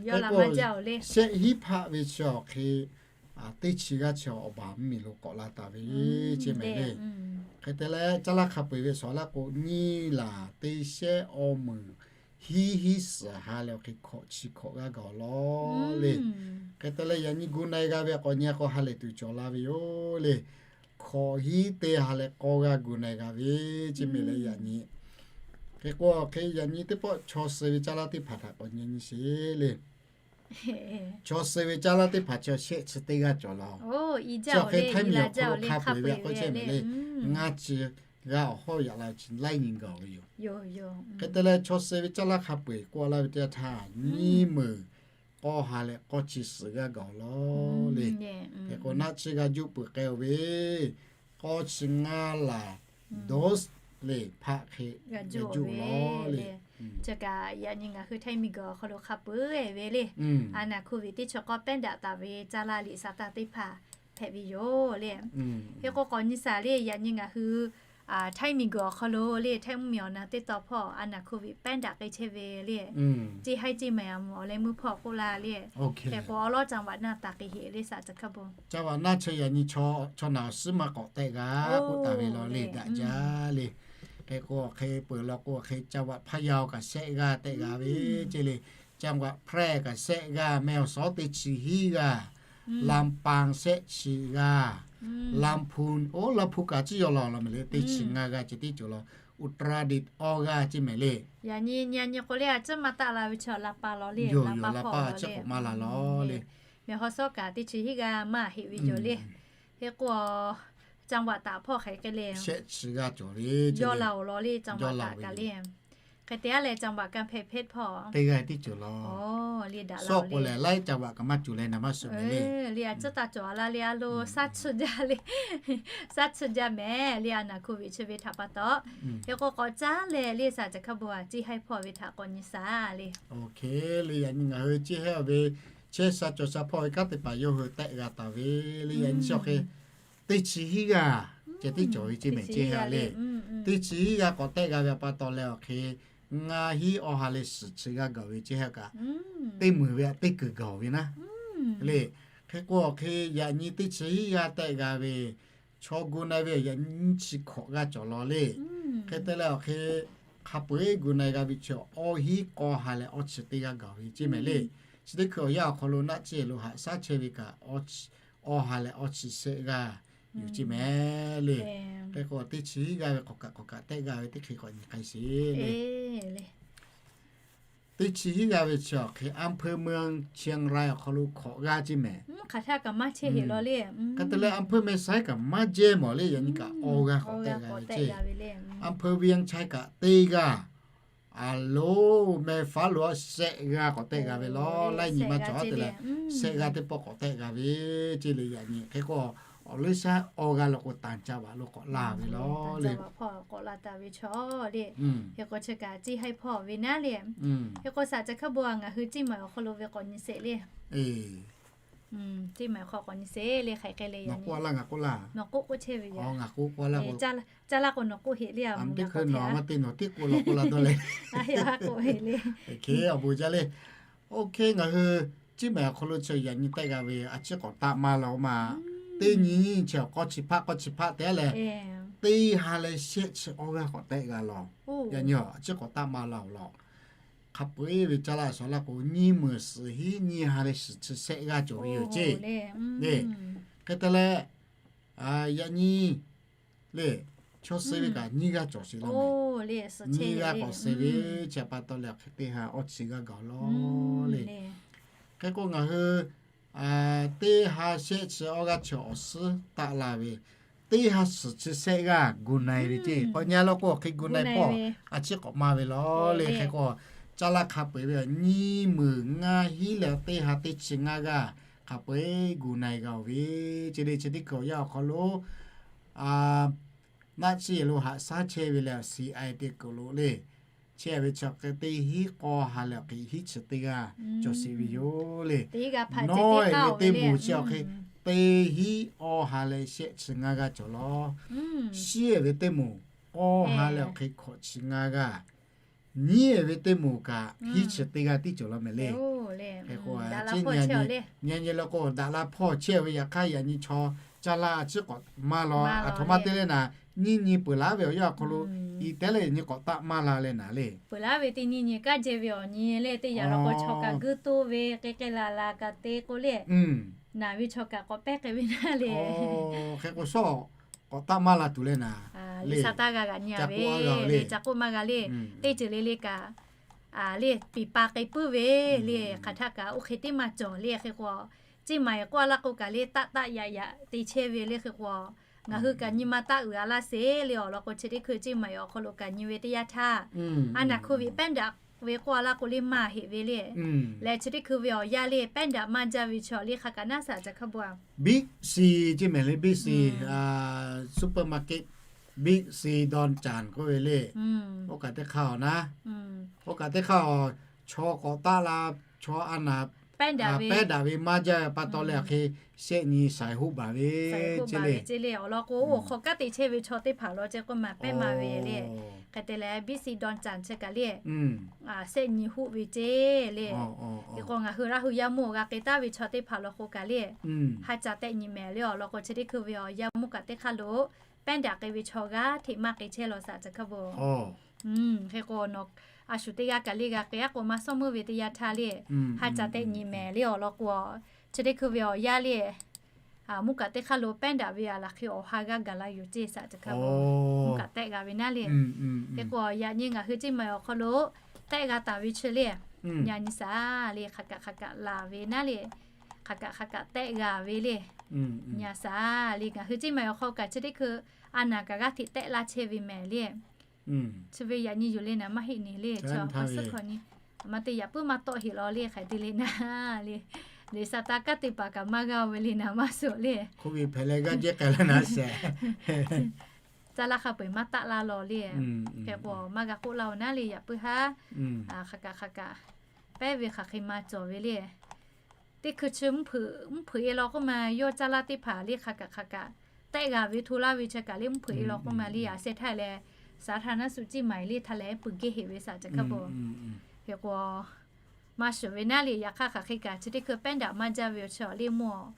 Hk'e k'o, shehˆ hinˉ hpaˆ ve chi awˬ hk'e teˇ chi g'aˇ chi awˬ baˬ mvuhˇmiˬ lo k'awꞈ la taˍ ve ceˇ mehˍ le. Hk'e te leh caˇ laˇ hk'a peu-eˬ ve shawˍ laˇ k'o, nyiˇ laˬ teˇ shehˆ awˇ meunˍ hiˉ hinˉ suhˍ ha leh awˬ hk'e hkawꞈ chi hkawꞈ g'aˇ gaˬ awˬ lawˬ le. Hk'e te leh yaꞈ nyi gu na-e g'a ve k'awꞈ nyi k'o ha lehˬ tuˬ cawˬ la ve yoˬ le. Hkawꞈ hinˉ teˇ ha leh k'awˇ g'aˇ gu na-e g'a ve ceˇ mehˍ le yaꞈ nyi. Hk'e k'o hk'e yaꞈ nyi teˇ pawˆ chaw suh ve caˇ laˇ teˇ hpaˍ htaꞈ k'awꞈ nyi nyi sheˍ le. Chaw suh ve caˇ laˇ teˇ hpaˍ chi shehˆ chi teˇ g'aˇ cawˬ la. Chi awˬ hk'e htaiˇ miˬ awˬ hk'aw lo hk'a peu-eˬ ve k'o ceˇ mehˍ le. Ngaˇ chi g'aˇ awˬ hawˉ yaꞈ la chi laiˉ nyi gaˬ ve yoˬ. Hk'e te leh chaw suh ve caˇ laˇ hk'a peu-eˬ k'oˆ laˇ ve teˇ yanˇ htaˇ nyiˇ meunˍ k'awˇ ha leh k'awˇ chi suhˍ g'aˇ gaˬ awˬ lawˬ le. Hk'e k'o naˆ chi g'a juˆ peuˬ k'ai-o ve k'awˇ chi ngaˇ laˬ dose le hpaˆ hk'e g'a juˆ lawˬ le. Chi kaꞈ yaꞈ nyi ngaˬ hui htaiˇ miˬguiˬ awˬ hk'aw lo hk'a peu-eˬ ve le. A naˍ hk'oˆ ve teˇ chi k'awˇ pehˉ daꞈ taˍ ve caˇ laˇ liꞈ saˍ taˇ teˇ hpaˍ hpehꞈ ve yoˬ le. Hk'e k'o k'awꞈ nyi sheˍ le yaꞈ nyi ngaˬ hui htaiˇ miˬguiˬ awˬ hk'aw lo le htaiˇ mvuhˇmiˬ awˬ na teˇ taw hpawˇ a naˍ hk'oˆ ve pehˉ daꞈ k'ai chehˇ ve le. Ceˇ haiˉ ceˇ mehˍ a mvuhˬ awˬ leh meuˇ hpawˇ k'oˆ la le. Hk'e k'o awˬ lawˉ จังหวัด naˆ taˍ k'ai heꞈ le saˍ ca hk'a bon. จังหวัด naˆ chi yaꞈ nyi chaw naˬ awˬ suhˉ maˇ k'awꞈ tehˆ g'a k'oˆ taˍ ve lawˬ le daꞈ jaˇ le. Hk'e k'o hk'e peuˬ law k'o hk'e จังหวัด พะเยา kaꞈ shehˆ g'aˇ tehˆ g'a ve ceˇ le. จังหวัด แพร่ kaꞈ shehˆ g'aˇ, แม่ฮ่องสอน teˇ chi hiˉ g'aˇ, ลำปาง shehˆ chi g'aˇ, ลำพูน oˇ ลำพูน kaꞈ ciˉ yaw laˬ law mehˍ le teˇ chi ngaˇ g'aˇ ceh tiˉ cawˬ law, อุตรดิตถ์ awˇ g'aˇ ceˇ mehˍ le. Yaꞈ nyi nyi nyi k'o le a ciˉ maˇ taˆ la ve chi ลำปาง law le. Yoˬ yoˬ ลำปาง a ciˉ k'awꁞ maˇ la law le. แม่ฮ่องสอน kaꞈ teˇ chi hiˉ g'aˇ maˇ heˆ ve yoˬ le. Hk'e k'o จังหวัด taˍ hpawˇ hk'e k'ai le shehˆ chi g'aˇ cawˬ ve yaw laˬ-oˬ law le จังหวัด taˍ kaꞈ le. Hk'e te a leh จังหวัด กำแพงเพชร hpawˇ teˇ g'aˇ tiˉ cawˬ law. Sawˉ k'o lehˬ laiˉ จังหวัด kaꞈ maˇ cawˬ leh naˍ maˇ suhˍ mehˍ le. Le a ciˉ taˇ cawˬ a la le a lo shaˉ chi jaˇ le. Shaˉ chi jaˇ mehˍ le a naˍ hk'oˆ ve chi ve htaꞈ pa taw. Hk'e k'o k'awꞈ caˉ leh le saˍ ca hk'a bon a ceˇ haiˉ hpawˇ ve htaꞈ k'awꞈ nyi sheˍ le. Le yaꞈ nyi ngaˬ hui ceˇ haiˉ ve chehˇ sha cawˬ sha hpawˇ ve kanˉ te paˍ yawˇ hui tehˆ g'a taˍ ve le yaꞈ nyi chi awˬ hk'e teˇ chi hiˉ g'aˇ ceh tiˉ cawˬ ve ceˇ mehˍ ceˇ haiˉ le. Teˇ chi hiˉ g'aˇ k'awꞈ tehˆ g'a ve pa taw leh awˬ hk'e ngaˇ hinˉ awˇ ha leh suhˍ chi g'aˇ gaˬ ve ceˇ haiˉ kaꞈ teˇ meunˍ ve a teˇ kuiˬ gaˬ ve naˉ le. Hk'e k'o awˬ hk'e yaꞈ nyi teˇ chi hiˉ g'aˇ tehˆ g'a ve chaw gu na-e ve yaꞈ nyi nyiˇ chi hkawꞈ g'aˇ cawˬ law le. Hk'e te leh awˬ hk'e hk'a peu-eˬ gu na-e g'a ve chi awˬ hinˉ k'awˇ ha leh awˇ chi teˇ g'aˇ gaˬ ve ceˇ mehˍ le. Chi teˇ hkui awˬ yanˇ awˬ hk'aw lo naˆ ciˇ lo haꞈ shaˉ chehˇ ve kaꞈ awˇ ha leh awˇ chi shehˆ g'aˇ yuˬ ceˇ mehˍ le. Hk'e k'o teˇ chi hiˉ g'aˇ ve k'awꞈ kaꞈ k'awꞈ kaꞈ tehˆ g'a ve teˇ hk'e k'awꞈ nyi k'ai sheˍ le. Teˇ chi hiˉ g'aˇ ve chi awˬ hk'e อำเภอเมืองเชียงราย awˬ hk'aw lo hkawꞈ g'aˇ ceˇ mehˍ. Hk'aˬ htaˇ kaꞈ maˇ chehˇ heˆ law le. Hk'e te leh อำเภอแม่สาย kaꞈ maˇ jehˇ mawˬ le yaꞈ nyi kaꞈ awˇ g'aˇ k'awꞈ tehˆ g'a ve ceˇ. อำเภอเวียงชัย kaꞈ teˇ g'aˇ. A lo แม่ฟ้าหลวง shehˆ g'aˇ k'awꞈ tehˆ g'a ve law. Laiˉ nyi maˇ cawˬ te leh shehˆ g'aˇ teˇ pawˆ k'awꞈ tehˆ g'a ve ceˇ le yaꞈ nyi. Hk'e k'o awˬ leuˉ shaˉ awˇ g'aˇ law k'o ต่างจังหวัด lo k'awꞈ laˇ ve law le. Hk'e k'o chi kaꞈ ceˇ haiˉ hpawˇ ve naˉ le. Hk'e k'o saˍ ca hk'a bon a ngaˬ hui ceˇ maˬ awˬ hk'aw lo ve k'awꞈ nyi sheˍ le. Ceˇ maˬ awˬ hk'aw k'awꞈ nyi sheˍ le hk'aiˬ k'ai le yaꞈ nyi. Nawˬ k'oˆ laˇ ngaˬ k'oˆ laˇ. Nawˬ k'oˆ k'oˆ chehˇ ve yoˬ. Caˇ laˇ k'o nawˬ k'oˆ heˆ le a. Teˇ k'o nawˬ ma te nawˬ tiˉ k'oˆ law k'oˆ laˇ dawˇ le. Hk'e awˬ bon jaˇ le. Oˇ hk'e ngaˬ hui ceˇ maˬ awˬ hk'aw lo chi yaꞈ nyi tehˆ g'a ve a ciˉ k'awꞈ taˆ maˇ law ma. Teˇ nyi chi awˬ k'awˇ chi hpaˆ k'awˇ chi hpaˆ te leh teˇ ha leh shehˆ chi awˇ g'aˇ k'awꞈ tehˆ g'a law. Yaꞈ nyi a ciˉ k'awꞈ taˆ maˇ laˇ-oˬ law. Hk'a peu-eˬ ve caˇ laˇ shawˍ laˇ k'o nyiˇ meunˍ suhˍ hiˉ nyiˇ ha leh suhˍ chi shehˆ g'aˇ cawˬ ve yoˬ ceˇ. Hk'e te leh yaꞈ nyi le chaw suh ve kaꞈ nyiˇ g'aˇ cawˬ sheˍ law. Nyiˇ g'aˇ k'awꞈ suh ve chi pa taw leh hk'e teˇ ha awˇ chi g'aˇ gaˬ law le. Hk'e k'o ngaˬ hui teˇ ha shehˆ chi awˇ g'aˇ chi awˬ suhˉ taˆ la ve teˇ ha suhˍ chi shehˆ g'aˇ gu na-e ve ceˇ. K'awꞈ nyi law k'o hk'e gu na-e hpawˇ a ciˉ k'awꞈ maˇ ve law le. Hk'e k'o caˇ laˇ hk'a peu-eˬ ve nyiˇ meunˍ ngaˇ hinˉ leh teˇ ha teˇ chi ngaˇ g'aˇ hk'a peu-eˬ gu na-e g'a-oˬ ve ceˇ le. Chi teˇ hkui awˬ yanˇ awˬ hk'aw lo naˆ ciˇ lo haꞈ shaˉ chehˇ ve leh C I A te kuiˬ lo le chehˇ ve chi awˬ hk'e teˇ hinˉ k'awˇ ha leh awˬ hk'e hiˉ chi teˇ g'aˇ cawˬ sheˍ ve yoˬ le. Nawˇ-e ve teˇ moˍ chi awˬ hk'e teˇ hinˉ awˇ ha leh shehˆ chi ngaˇ g'aˇ cawˬ law. Shiˉ-e ve teˇ moˍ awˇ ha leh awˬ hk'e hkawꞈ chi ngaˇ g'aˇ, nyiˉ-e ve teˇ moˍ kaꞈ hiˉ chi teˇ g'aˇ tiˉ cawˬ law mehˍ le. Hk'e k'o, chi nyi nyi le k'o, daꞈ la hpawˇ chehˇ ve yaꞈ hk'aˇ yaꞈ nyi chaw caˇ laˇ a ciˉ k'awꞈ maˇ law. Aˬ htoꞈ ma te le naˍ, nyiˇ nyi peuˬ laˇ ve awˬ yanˇ awˬ hk'aw lo i tehˉ le nyi k'awꞈ taˆ maˇ la leh naˍ le. Peuˬ laˇ ve teˇ nyi nyi kaˇ jehˇ ve awˬ nyi le teˇ yanˇ law k'o, chaw kaꞈ guiˇ toˇ ve k'e k'e la la kaꞈ te k'o le, naˍ ve chaw kaꞈ k'awꞈ pehˉ k'ai ve naˇ le. Hk'e k'o shawˉ k'awꞈ taˆ maˇ la tuˬ leh naˍ le. Liꞈ sa taˇ g'a g'a nyi a ve le, ca k'oˆ maˇ g'a le. Teˇ ceuˬ le le kaꞈ le piˍ pa k'ai puiˉ ve le. Hk'aˬ htaˇ kaꞈ oˇ hk'e teˇ maˇ cawˬ le. Hk'e k'o, Ciˇ maˬ-eˬ k'oˆ a laˇ k'o kaꞈ le taˆ taˆ yaꞈ yaꞈ te chehˇ ve le. Hk'e k'o, ngaˬ hui kaꞈ nyi ma taˆ uiˍ a laˇ sheˍ le. Awˬ lawn k'o, chi teˇ hkui Ciˇ maˬ-eˬ awˬ hk'aw lo kaꞈ nyi ve teˇ yanˇ htaˇ, a naˍ hkui ve pehˉ daꞈ ve k'oˆ a laˇ k'o le maˇ heˆ ve le. Leh chi teˇ hkui ve awˬ yanˇ le pehˉ daꞈ maˇ jaˇ ve chaw le hk'a kaꞈ naˉ shaˍ ca hk'a bvuhꞈ a. Big C ceˇ mehˍ le, Big C, supermarket, Big C Dawˇ caˍ k'oˆ ve le. Oˇ kaꞈ teˇ hk'aˇ awˬ naˉ, oˇ kaꞈ teˇ hk'aˇ awˬ, chaw k'awꞈ taˆ la, chaw a naˍ pehˉ daꞈ ve maˇ jaˇ ve pa taw leh awˬ hk'e shehˆ nyi shaiˍ hoˆ baˬ ve ceˇ le. Awˬ lawn k'o, oˇ awˬ hk'aw kanˉ te chehˇ ve chaw teˇ hpaˍ law ceh k'oˆ ma pehˉ ma ve le. Hk'e te leh Big C Dawˇ caˍ chi kaꞈ le shehˆ nyi hoˆ ve ceˇ le. Hk'e k'o, ngaˬ hui Laˇ hui yaˇ mawˇ g'a k'ai taˍ ve chaw teˇ hpaˍ law k'o kaꞈ le, ha caꞈ tehˆ nyi mehˍ le. Awˬ lawn k'o, chi teˇ hkui ve awˬ yaˇ mawˇ kaꞈ teˇ hk'aˇ lo pehˉ daꞈ k'ai ve chaw g'aˇ hteꞈ maˇ k'ai chehˇ law shaˍ ca hk'a bvuhꞈ. Hk'e k'o, a shu teˇ g'aˇ kaꞈ le g'a k'ai a k'o maˇ sawˉ meuˇ ve teˇ yanˇ htaˇ le, ha caꞈ tehˆ nyi mehˍ le. Awˬ lawn k'o, chi teˇ hkui ve awˬ yanˇ le, mvuhˇ kaꞈ teˇ hk'aˇ lo pehˉ daꞈ ve a laˬ hk'e awˬ ha g'aˇ gaˬ la yoˬ ceˇ shaˍ ca hk'a bvuhꞈ. Mvuhˇ kaꞈ tehˆ g'a ve naˉ le. Hk'e k'o, yaꞈ nyi ngaˬ hui Ciˇ maˬ awˬ hk'aw lo tehˆ g'a taˍ ve chi le, nyi a nyi shaˍ le, hk'aˬ kaꞈ hk'aˬ kaꞈ laˬ ve naˉ le, hk'aˬ kaꞈ hk'aˬ kaꞈ tehˆ g'a ve le. Nyi a shaˍ le, ngaˬ hui Ciˇ maˬ awˬ hk'aw kaꞈ chi teˇ hkui a naˍ kaꞈ g'aˇ hteꞈ tehˆ laˇ chehˇ ve mehˍ le. Chi ve yaꞈ nyi yoˬ le naˍ, maˇ heˆ nyi le, chi awˬ suhˉ hkawꞈ nyi, a ma te yaꞈ puiˉ maˇ tawˆ heˆ law le, hk'aˬ hk'e te le naˉ le. Liꞈ sa taˇ kanˉ te paˍ kaꞈ maˇ g'a ve le naˍ, maˇ suhˍ le. Hk'oˆ ve hpehꞈ leh g'aˇ jehˇ k'ai la naˉ sheˍ. Caˇ laˇ hk'a peu-eˬ maˇ taˆ laˇ law le. Hk'e k'o, maˇ g'a k'oˆ laˇ-oˬ naˉ le, yaꞈ puiˉ haˉ. Hk'aˬ kaꞈ hk'aˬ kaꞈ pehˉ ve hk'aˬ hk'e ma cawˬ ve le. Teˇ hkui chi mvuhˇ hpeuꞈ e law k'oˆ ma, yawˇ caˇ laˇ teˇ hpaˍ le hk'aˬ kaꞈ hk'aˬ kaꞈ tehˆ g'a ve hto laˇ ve chi kaꞈ le mvuhˇ hpeuꞈ e law k'oˆ ma le, a sheh htaˇ leh สาธารณสุข Ciˇ maˬ-eˬ le htaˇ leh peuˬ gehˇ heˆ ve shaˍ ca hk'a bvuhꞈ. Hk'e k'o, maˇ shuˍ ve naˉ le, yaꞈ hk'aˇ hk'aˬ hk'e kaꞈ chi teˇ hkui pehˉ daꞈ maˇ jaˇ ve awˬ chi awˬ le mawˇ,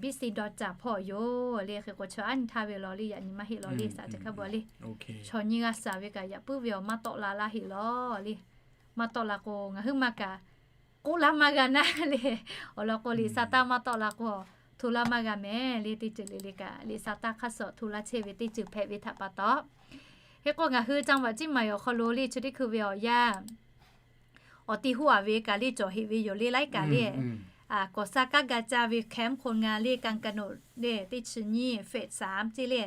Big C Dawˇ caˍ hpawˇ yoˬ le. Hk'e k'o, chaw aˉ nyi htaˇ ve law le, yaꞈ nyi maˇ heˆ law le shaˍ ca hk'a bvuhꞈ le. Chaw nyi g'a shaˍ ve kaꞈ yaꞈ puiˉ ve awˬ maˇ tawˆ la laˇ heˆ law le. Maˇ tawˆ la k'o, ngaˬ hui maˇ kaꞈ k'oˆ laˇ maˇ g'a naˉ le. Awˬ lawn k'o, liꞈ sa taˇ maˇ tawˆ la k'o, hto laˇ maˇ g'a mehˍ le. Teˇ ceuˬ le le kaꞈ liꞈ sa taˇ hk'aˇ suh hto laˇ chehˇ ve teˇ ceuˬ hpehꞈ ve htaꞈ pa taw, hk'e k'o ngaˬ hui จังหวัด Ciˇ maˬ awˬ hk'aw lo le chi teˇ hkui ve awˬ yanˇ awˬ ti huˉ a ve kaꞈ le cawˬ heꞈ ve yoˬ le, laiˉ kaꞈ le. Kawˍ saˇ kanˉ ga caˇ ve แคมป์คนงาน le, กางกะโหนด le, teˇ chi nyiˇ เฟสสาม ceˇ le.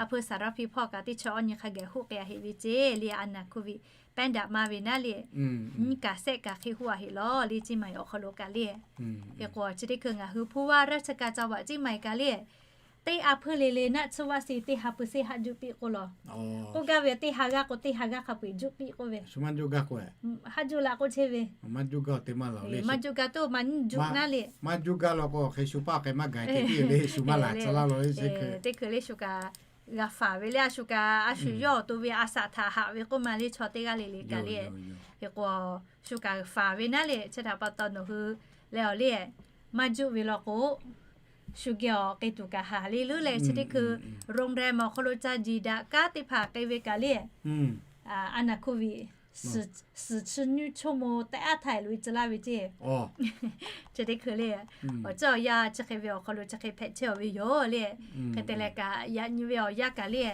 A hpu สารพี hpawˇ kaꞈ teˇ chi awˇ nyi hk'a geh huˆ k'ai a heꞈ ve ceˇ le. A naˍ โควิด pehˉ daꞈ maˇ ve naˉ le, nyiˇ kaꞈ sehˆ kaꞈ hk'e huˆ a heꞈ law le, Ciˇ maˬ awˬ hk'aw lo kaꞈ le. Hk'e k'o, chi teˇ hkui ngaˬ hui ผู้ว่าราชการจังหวัด Ciˇ maˬ kaꞈ le, teˇ a hpuiˇ le le naˆ tsuhˇ vaˆ se teˇ ha pui seˇ haˆ juˆ piˇ k'oˆ law. K'oˆ gaˇ ve teˇ ha g'aˇ k'o teˇ ha g'aˇ hk'a peu-eˬ juˆ piˇ k'oˆ ve. Haˆ juˆ la k'oˆ chehˇ ve. Maˇ juˆ gaˇ teˇ maˇ laˬ le. Maˇ juˆ gaˇ toˇ maˇ juˆ naˉ le. Maˇ juˆ gaˇ law k'o, hk'e shu paˇ k'ai maˇ gaˬ te piˇ le, shu maˇ laˬ tcuh laˇ law le. Teˇ hkui le shu kaꞈ g'a faˍ ve le, a shu kaꞈ a shu yawˇ awˬ to ve a shaꞈ htaꞈ haꞈ ve k'oˆ ma le, chaw teˇ g'aˇ le le kaꞈ le. Hk'e k'o, shu kaꞈ faˍ ve naˉ le, chi htaꞈ pa taw nawˬ hui leh awˬ le maˇ juˆ ve law k'o, shu geh awˬ k'e tuˬ kaꞈ haˍ le leuˉ leh, chi teˇ hkui โรงแรม awˬ hk'aw lo ca jiˬ daꞈ kanˉ teˇ hpaˍ k'ai ve kaꞈ le, a naˍ โควิด suhˍ chi nyiˇ ชั่วโมง tehꞈ aˉ htaˇ loꞈ e tcuh laˇ ve ceˇ. Chi teˇ hkui le, awˬ ceuˬ awˬ yanˇ chi hk'e ve awˬ hk'aw lo chi hk'e hpehꞈ chehˇ ve yoˬ le. Hk'e te leh kaꞈ yaꞈ nyi ve awˬ yanˇ kaꞈ le,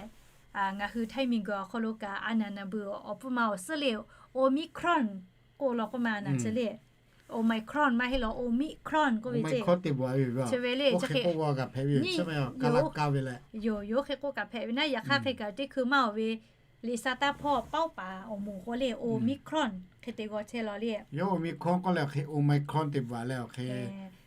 ngaˬ hui ไทย miˬguiˬ awˬ hk'aw lo kaꞈ a naˍ naˍ beuˬ awˬ pfuhˇ ma awˬ suhˉ le, Omicron k'oˆ law k'oˆ ma naˍ chi le. Omicron maˇ heˆ law, Omicron k'oˆ ve ceˇ. Chi ve le, chi hk'e yoˬ, yoˬ hk'e k'oˆ kaꞈ hpehꞈ ve naˉ, yaꞈ hk'aˇ hk'e kaꞈ teˇ hkui maˇ awˬ ve liꞈ sa taˇ hpawˇ pawˆ paˍ awˬ moˍ k'o le, Omicron hk'e te g'aw chehˇ law le. Yawˇ Omicron k'oˆ leh hk'e Omicron te bvuhꞈ leh awˬ hk'e,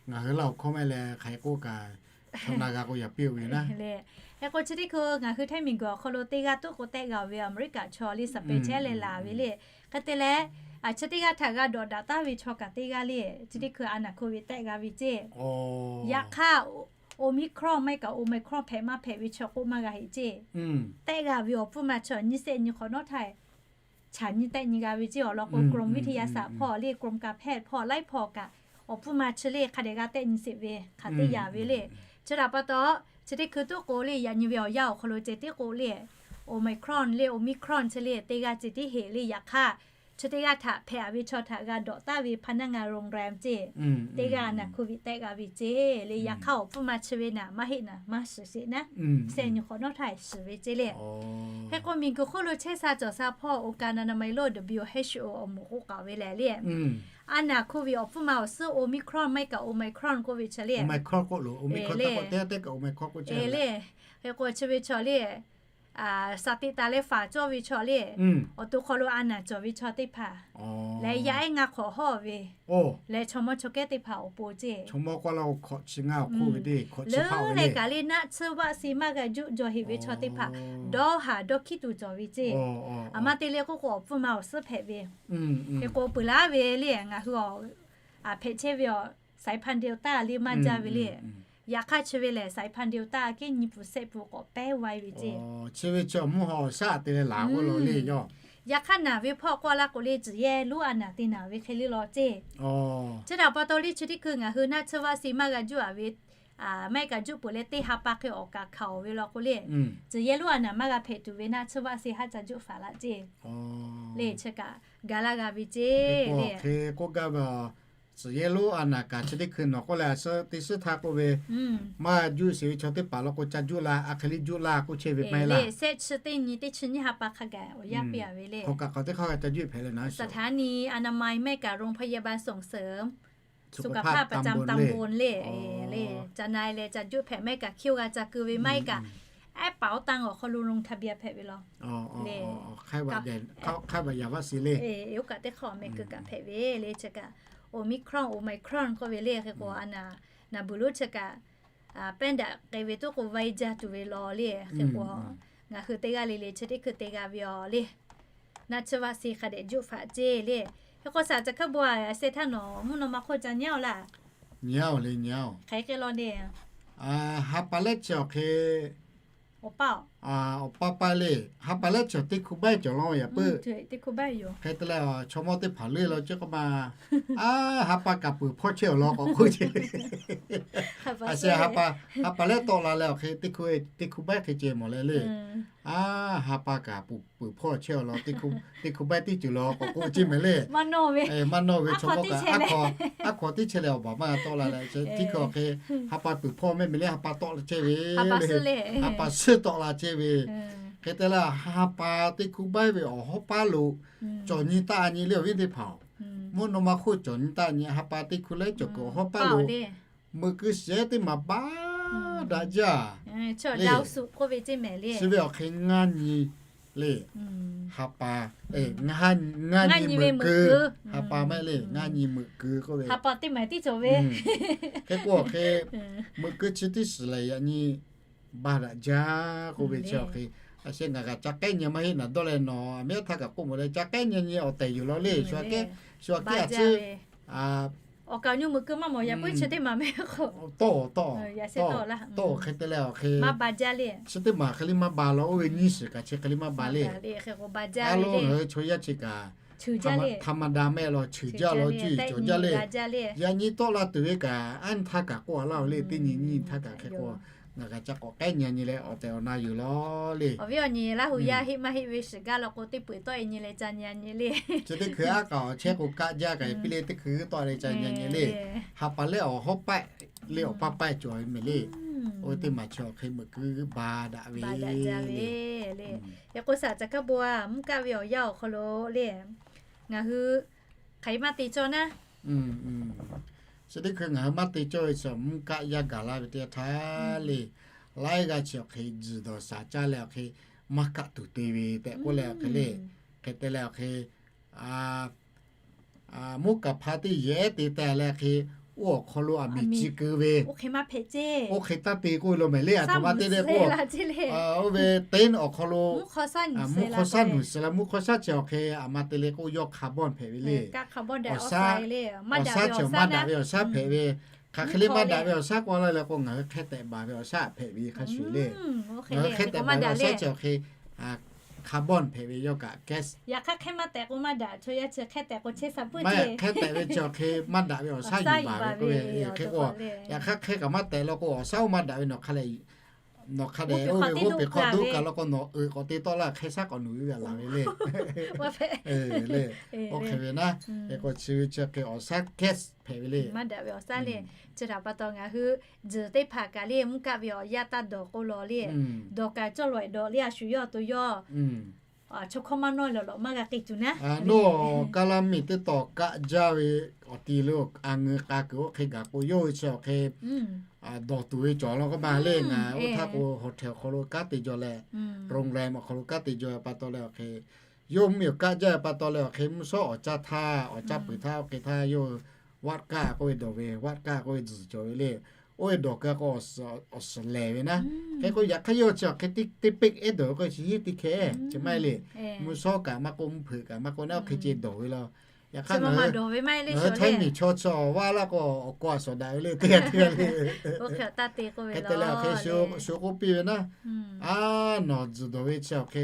ngaˬ hui laˇ awˬ hkawˇ maˇ leh hk'e k'oˆ kaꞈ Chaw na g'a k'o yaꞈ piˇ-oˬ ve naˉ le. Hk'e k'o chi teˇ hkui ngaˬ hui htaiˇ miˬguiˬ awˬ hk'aw lo teˇ g'aˇ tuˉ k'o tehˆ g'a-oˬ ve Aˍmeˍriˆkaꞈ chaw le saˍ peˍ chehˇ leh laˬ ve le. Hk'e te leh, chi teˇ g'aˇ htaꞈ g'a dawꞈ daꞈ taˉ ve chaw kaꞈ teˇ g'aˇ le. Chi teˇ hkui a naˍ hk'oˆ ve tehˆ g'a ve ceˇ. Yaꞈ hk'aˇ, Omicron maˇ heˆ kaꞈ Omicron hpehꞈ maˇ hpehꞈ ve chaw k'oˆ maˇ g'a heˆ ceˇ. Tehˆ g'a ve awˬ pfuhˇ ma chi nyiˇ shehˆ nyi hk'awꞈ nawˉ htaˇ chaꞈ nyi tehˆ nyi g'a ve ceˇ. Awˬ lawn k'o กรมวิทยาศาสตร์ hpawˇ le กรมการแพทย์ hpawˇ laiˉ hpawˇ kaꞈ awˬ pfuhˇ ma chi le hk'a dehꞈ g'a tehˆ nyi sheˍ ve hk'aˬ teˇ yaꞈ ve le. Chi htaꞈ pa taw, chi teˇ hkui tuˉ k'o le yaꞈ nyi ve awˬ yanˇ awˬ hk'aw lo ceh tiˉ k'o le, Omicron le Omicron chi le teˇ g'aˇ ceh tiˉ heˆ le. Yaꞈ hk'aˇ, chi teˇ g'aˇ htaꞈ hpehꞈ ve chaw htaꞈ g'a dawꞈ taˉ ve พนักงานโรงแรม ceˇ, teˇ g'aˇ a naˍ hk'oˆ ve tehˆ g'a ve ceˇ le. Yaꞈ hk'aˇ awˬ pfuhˇ ma chi ve naˍ maˇ heˆ naˍ maˇ shiˍ sheˍ naˉ, shehˆ nyi hk'awꞈ nawˉ htaˇ shiˍ ve ceˇ le. Hk'e k'o miˬguiˬ hk'oˆ lo chehˇ sha cawˬ sha hpawˇ องค์การอนามัยโลก WHO awˬ moˍ k'oˆ k'aoˍ ve lehˬ le, a naˍ hk'oˆ ve awˬ pfuhˇ ma awˬ suhˉ Omicron maˇ heˆ kaꞈ Omicron k'oˆ ve chi le, Omicron k'o le, hk'e k'o chi ve chaw le, sha teꞈ taˍ leh faˍ cawˇ ve chaw le, awˬ to hk'aw lo a naˍ cawˬ ve chaw teˇ hpaˍ leh yaˇ ehˉ ngaˇ hk'awꞈ hawˇ ve leh chaw mawˇ chaw kehˉ teˇ hpaˍ awˬ pon ceˇ. Leuˉ leh kaꞈ le naˆ tsuhˇ vaˆ se maˇ g'a juˆ jaw heꞈ ve chaw teˇ hpaˍ dawˇ haˍ dawˇ hkiˉ tuˬ cawˬ ve ceˇ. Aˬ ma te le k'oˆ k'o awˬ pfuhˇ ma awˬ suhˉ hpehꞈ ve, hk'e k'o peuˬ laˉ ve le ngaˬ hui a hpehꞈ chehˇ ve a สายพันธุ์ Delta le maˇ jaˇ ve le. Yaꞈ hk'aˇ chi ve lehˬ สายพันธุ์ Delta kehˉ nyi pfuhˍ shehˆ pfuhˍ k'awꞈ pehˉ wai ve ceˇ. Chi ve chi awˬ mvuhˇ haw awˬ shaˉ te leh laˬ k'oˆ law le yoˬ. Yaꞈ hk'aˇ naˬ ve hpawˇ k'oˆ laˇ k'o le tcuh yehˇ lonˉ a naˍ te naˬ ve hk'e le law ceˇ. Chi htaꞈ pa taw le chi teˇ hkui ngaˬ hui naˆ tsuhˇ vaˆ se maˇ g'a juˆ a ve, maˇ heˆ kaꞈ juˆ peuˬ leh teˇ ha pa hk'e awˬ kaˍ hkanˍ-oˬ ve law k'o le, tcuh yehˇ lonˉ a naˍ maˇ g'a hpehꞈ tuˬ ve naˆ tsuhˇ vaˆ se haˉ ca juˆ faˍ laˇ ceˇ. Le chi kaꞈ ga laˇ g'a ve ceˇ le. Hk'e k'oˆ gaˇ ve, tcuh yehˇ lonˉ a naˍ kaꞈ chi teˇ hkui nawˬ k'oˆ leh a suhˉ teˇ suhˉ htaˇ k'oˆ ve, maˇ juˆ sheˍ ve chaw teˇ hpaˍ law k'o ca juˆ la, a hk'e le juˆ la k'oˆ chehˇ ve maˇ heˆ laˇ. Sehˆ chi teˇ nyi teˇ chi nyiˇ ha pa hk'a gaˬ awˬ yanˇ piˇ a ve le. Hk'aˬ kaꞈ hk'aˬ teˇ hk'aˇ g'a ca juˆ hpehꞈ leh naˉ สถานีอนามัย maˇ heˆ kaꞈ โรงพยาบาลส่งเสริมสุขภาพประจำตำบล le, le ca na leh ca juˆ hpehꞈ maˇ heˆ kaꞈ hkiˇ-oˆ g'a ca keu ve maˇ heˆ kaꞈ, ehˉ paˍ awˉ tanˇ awˬ hk'aw lo ลงทะเบียน hpehꞈ ve law. Le, hk'aˬ ve yaꞈ vaˆ se le, oˇ kaꞈ teˇ hk'aˇ awˬ meh keu kaꞈ hpehꞈ ve le chi kaꞈ, Omicron Omicron k'oˆ ve le hk'e k'o a naˍ, naˍ buˬ lonˉ chi kaꞈ pehˇ daꞈ k'ai ve tuˉ k'o vaiˇ jaˇ tuˬ ve law le. Hk'e k'o ngaˬ hui teˇ g'aˇ le le chi teˇ hkui te g'a ve aˬ le. Naˆ tsuhˇ vaˆ se hk'a dehꞈ juˆ faꞈ ceˇ le. Hk'e k'o shaˍ ca hkaˇ bon a, a sheh htaˇ nawˬ mvuhˇ naw ma hk'oˆ ca nyi-oˬ laˇ. Nyi-oˬ le, nyi-oˬ. Hk'e k'e law le. Ha pa lehˉ chi awˬ hk'e, awˬ pa, awˬ pa pa le. Ha pa lehˉ chi teˇ hkui baiˇ cawˬ law yaꞈ puiˉ. Hk'e te leh chaw mawˇ teˇ hpaˍ leuˉ law ceˇ k'oˆ ma, a, ha pa kaꞈ peuˬ hpawˇ chehˇ awˬ lawn k'awꞈ k'oˆ ceˇ. A sheh ha pa lehˉ tawˆ la leh awˬ hk'e teˇ hkui baiˇ hk'e ceh mawˬ leh le. A, ha pa kaꞈ peuˬ hpawˇ chehˇ awˬ lawn, teˇ hkui baiˇ teˇ ceuˬ law k'awꞈ k'oˆ ceˇ mehˍ le. Maˇ nawˇ ve chaw mawˇ kaꞈ aˉ hkaw teˇ chehˇ leh awˬ baˬ maˇ tawˆ la leh, teˇ hkui awˬ hk'e ha pa peuˬ hpawˇ mehˆ mehˍ le, ha pa tawˆ la chehˇ ve, ha pa suhˉ tawˆ la chehˇ ve. Hk'e te leh ha pa teˇ hkui baiˇ ve awˬ hawˉ paˉ lo cawˬ nyi taˆ nyi le awˬ viˉ teˇ hpaˍ-oˬ. Mvuhˇ naw ma hk'oˆ cawˬ nyi taˆ nyi ha pa teˇ hkui laiˉ cawˬ kuiˬ awˬ hawˉ paˉ lo meuꞈ keu shiˍ ehˉ teˇ maˬ baˇ daꞈ jaˇ le. Chi ve awˬ hk'e ngaˇ nyi le. Ha pa, ngaˇ nyi meuꞈ keu, ha pa maˇ heˆ le, ngaˇ nyi meuꞈ keu k'oˆ ve. Hk'e k'o awˬ hk'e meuꞈ keu chi teˇ shiˍ lehˬ yaꞈ nyi baˇ daꞈ jaˇ k'oˆ ve chi awˬ hk'e, a sheh ngaˬ kaꞈ ca k'ehˉ nyi maˇ heˆ naˍ dawˇ leh nawˬ aˬ miˉ htaˇ kaꞈ k'oˆ mawˬ leh ca kehˉ nyi nyi awˬ tehˬ yoˬ law le. Shu aꞈ kehˉ, shu aꞈ kehˉ a tcuhˉ, awˬ kaˍ awˬ nyi meuꞈ keu maˇ mawˬ yaꞈ puiˉ chi teˇ maˬ mehˍ k'o, tawˇ, tawˇ, tawˇ hk'e te leh awˬ hk'e, chi teˇ maˬ hk'e le maˇ ba law, oˇ ve nyiˇ shiˍ kaꞈ chi hk'e le maˇ ba le. A lo ngaˬ hui chaw yaˇ chi kaꞈ ธรรมดา mehˆ law, cheuˬ jaˇ law, cuˇ yiˍ cawˬ jaˇ le. Yaꞈ nyi tawˆ la tuˬ ve kaꞈ aˉ nyi htaˇ kaꞈ k'oˆ a laˇ-oˬ le, teˇ nyi nyiˇ htaˇ kaꞈ hk'e k'o, ngaˬ kaꞈ ca k'awꞈ k'ehˉ nyi nyi leh awˬ tehˬ awˬ na yoˬ law le. Awˬ viˉ awˬ nyi Laˇ huˍ yaˇ heˆ maˇ heˆ ve shiˍ gaˇ law k'o teˇ peu-eˬ tawˆ-e nyi leh ca nyi nyi le. Chi teˇ hkui aˉ k'aꞈ awˬ chehˇ k'o kaˆ jaˇ kaꞈ piˇ le, teˇ hkui g'uˇ tawˆ leh ca nyi nyi le. Ha pa lehˉ awˬ hawˉ paˆ le, awˬ paˆ paˆ cawˬ ve mehˍ le. Oˇ teˇ maˬ chi awˬ hk'e meuꞈ keu ba daꞈ ve le. Yaꞈ k'o shaˍ ca hkaˇ bon a mvuhˇ kaˆ ve awˬ yanˇ awˬ hk'aw lo le, ngaˬ hui hk'aˬ hk'e maˇ te cawˇ naˉ. Chi teˇ hkui ngaˬ hui maˇ te cawˇ ve chi mvuhˇ kaˆ yaˇ gaˬ laˇ ve teˇ htaˇ le, laiˉ g'aˇ chi awˬ hk'e tzuhˬ dawˬ shaˍ caˇ leh awˬ hk'e maˇ kaˆ tuˬ te ve tehꞈ k'oˆ leh awˬ hk'e le, hk'e te leh awˬ hk'e mvuhˇ kaˍ hpa teˇ yehˬ te teh leh hk'e oˇ awˬ hk'aw lo aˬ miˍ chi keu ve, oˇ hk'e taˇ te k'oˆ ve lo mehˍ le. Aˬ htoꞈ ma te leh k'o, oˇ ve teˇ awˬ hk'aw lo mvuhˇ hk'aw shaˉ nuˬ suh leh, mvuhˇ hk'aw shaˉ chi awˬ hk'e aˬ ma te leh k'o, yawˇ carbon hpehꞈ ve le. Awˬ shaˉ, awˬ shaˉ chi maˇ daꞈ ve awˬ shaˉ hpehꞈ ve. Hk'aˬ hk'e le maˇ daꞈ ve awˬ shaˉ k'oˆ laˇ leh k'o, ngaˬ hui hk'e tehꞈ baˬ ve awˬ shaˉ hpehꞈ ve hk'a shuˍ le. Ngaˬ hui hk'e tehꞈ baˬ ve awˬ shaˉ chi awˬ hk'e carbon hpehꞈ ve yawˇ kaꞈ gas. Hk'e tehꞈ ve chi awˬ hk'e maˇ daꞈ ve chi awˬ hk'e maˇ daꞈ ve awˬ shaˉ yuˬ baˬ ve k'oˆ ve. Hk'e k'o, yaꞈ hk'aˇ hk'e kaꞈ maˇ tehꞈ law k'o, awˬ shaˉ oˇ maˇ daꞈ ve nawˬ hk'a leh, nawˬ hk'a dehꞈ oˇ ve g'oˇ peˬ hk'aw duˇ kaꞈ law k'o, nawˬ uiˍ k'awꞈ te tawˆ laˇ, hk'e shaˉ k'awꞈ nuˬ ve ve laˬ ve le. Le, oˇ hk'e ve naˉ, hk'e k'o chi ve chi hk'e awˬ shaˉ gas hpehꞈ ve le. Maˇ daꞈ ve awˬ shaˉ le. Chi htaꞈ pa taw ngaˬ hui tzuhˬ teˇ hpaˍ kaꞈ le, mvuhˇ kaˆ ve awˬ yaˇ taˇ dawˬ k'o lawˬ le, dawˬ kaꞈ cawˇ lawˬ-e dawˬ le, a shu yawˇ to yawˇ chaw hkawˇ maˇ nawˇ lawˬ lawꞈ maˇ g'a k'ai tuˬ naˉ. Nawˬ kaˇ laˇ miˬ teˇ tawˬ kaˆ jaˇ ve awˬ ti lo, a ngeu k'a kuiˬ oˇ hk'e gaˬ k'o, yawˇ hui chi awˬ hk'e dawˬ tuˬ ve cawˬ law k'oˆ ma le. Ngaˬ oˇ htaˇ k'o, hotel awˬ hk'aw lo kanˉ te jaw leh, โรงแรม awˬ hk'aw lo kanˉ te jaw pa taw leh awˬ hk'e, yawˇ miˬ awˬ kaˆ jaˇ ve pa taw leh awˬ hk'e, mvuhˇ shawˉ awˬ caˇ htaˇ, awˬ caˇ peuˬ htaˇ oˇ hk'e htaˇ, yawˇ hui vodka k'oˆ ve dawˬ ve, vodka k'oˆ ve tzuhˬ cawˬ ve le. Oˇ ve dawˬ keu k'o, awˬ suhˍ lehˬ ve naˉ. Hk'e k'o, yaꞈ hk'aˇ yawˇ chi awˬ hk'e teˇ peˆ ehˉ dawˬ ve k'o, chi hiˉ teˇ hkeh, chi maˇ heˆ le. Mvuhˇ shawˉ kaꞈ maˇ k'oˆ, mvuhˇ hpeuꞈ kaꞈ maˇ k'oˆ, naˉ oˇ hk'e ce dawˬ ve law. Yaꞈ hk'aˇ ngaˬ hui Htaiˇ miˬ chaw chi awˬ vaˇ laˇ k'o, awˬ kawˇ a shawˍ daꞈ ve le, teˇ g'aˇ teˇ g'aˇ le. Hk'e te leh awˬ hk'e shu k'oˆ piˇ ve naˉ, a, nawˬ tzuhˬ dawˬ ve chi awˬ hk'e,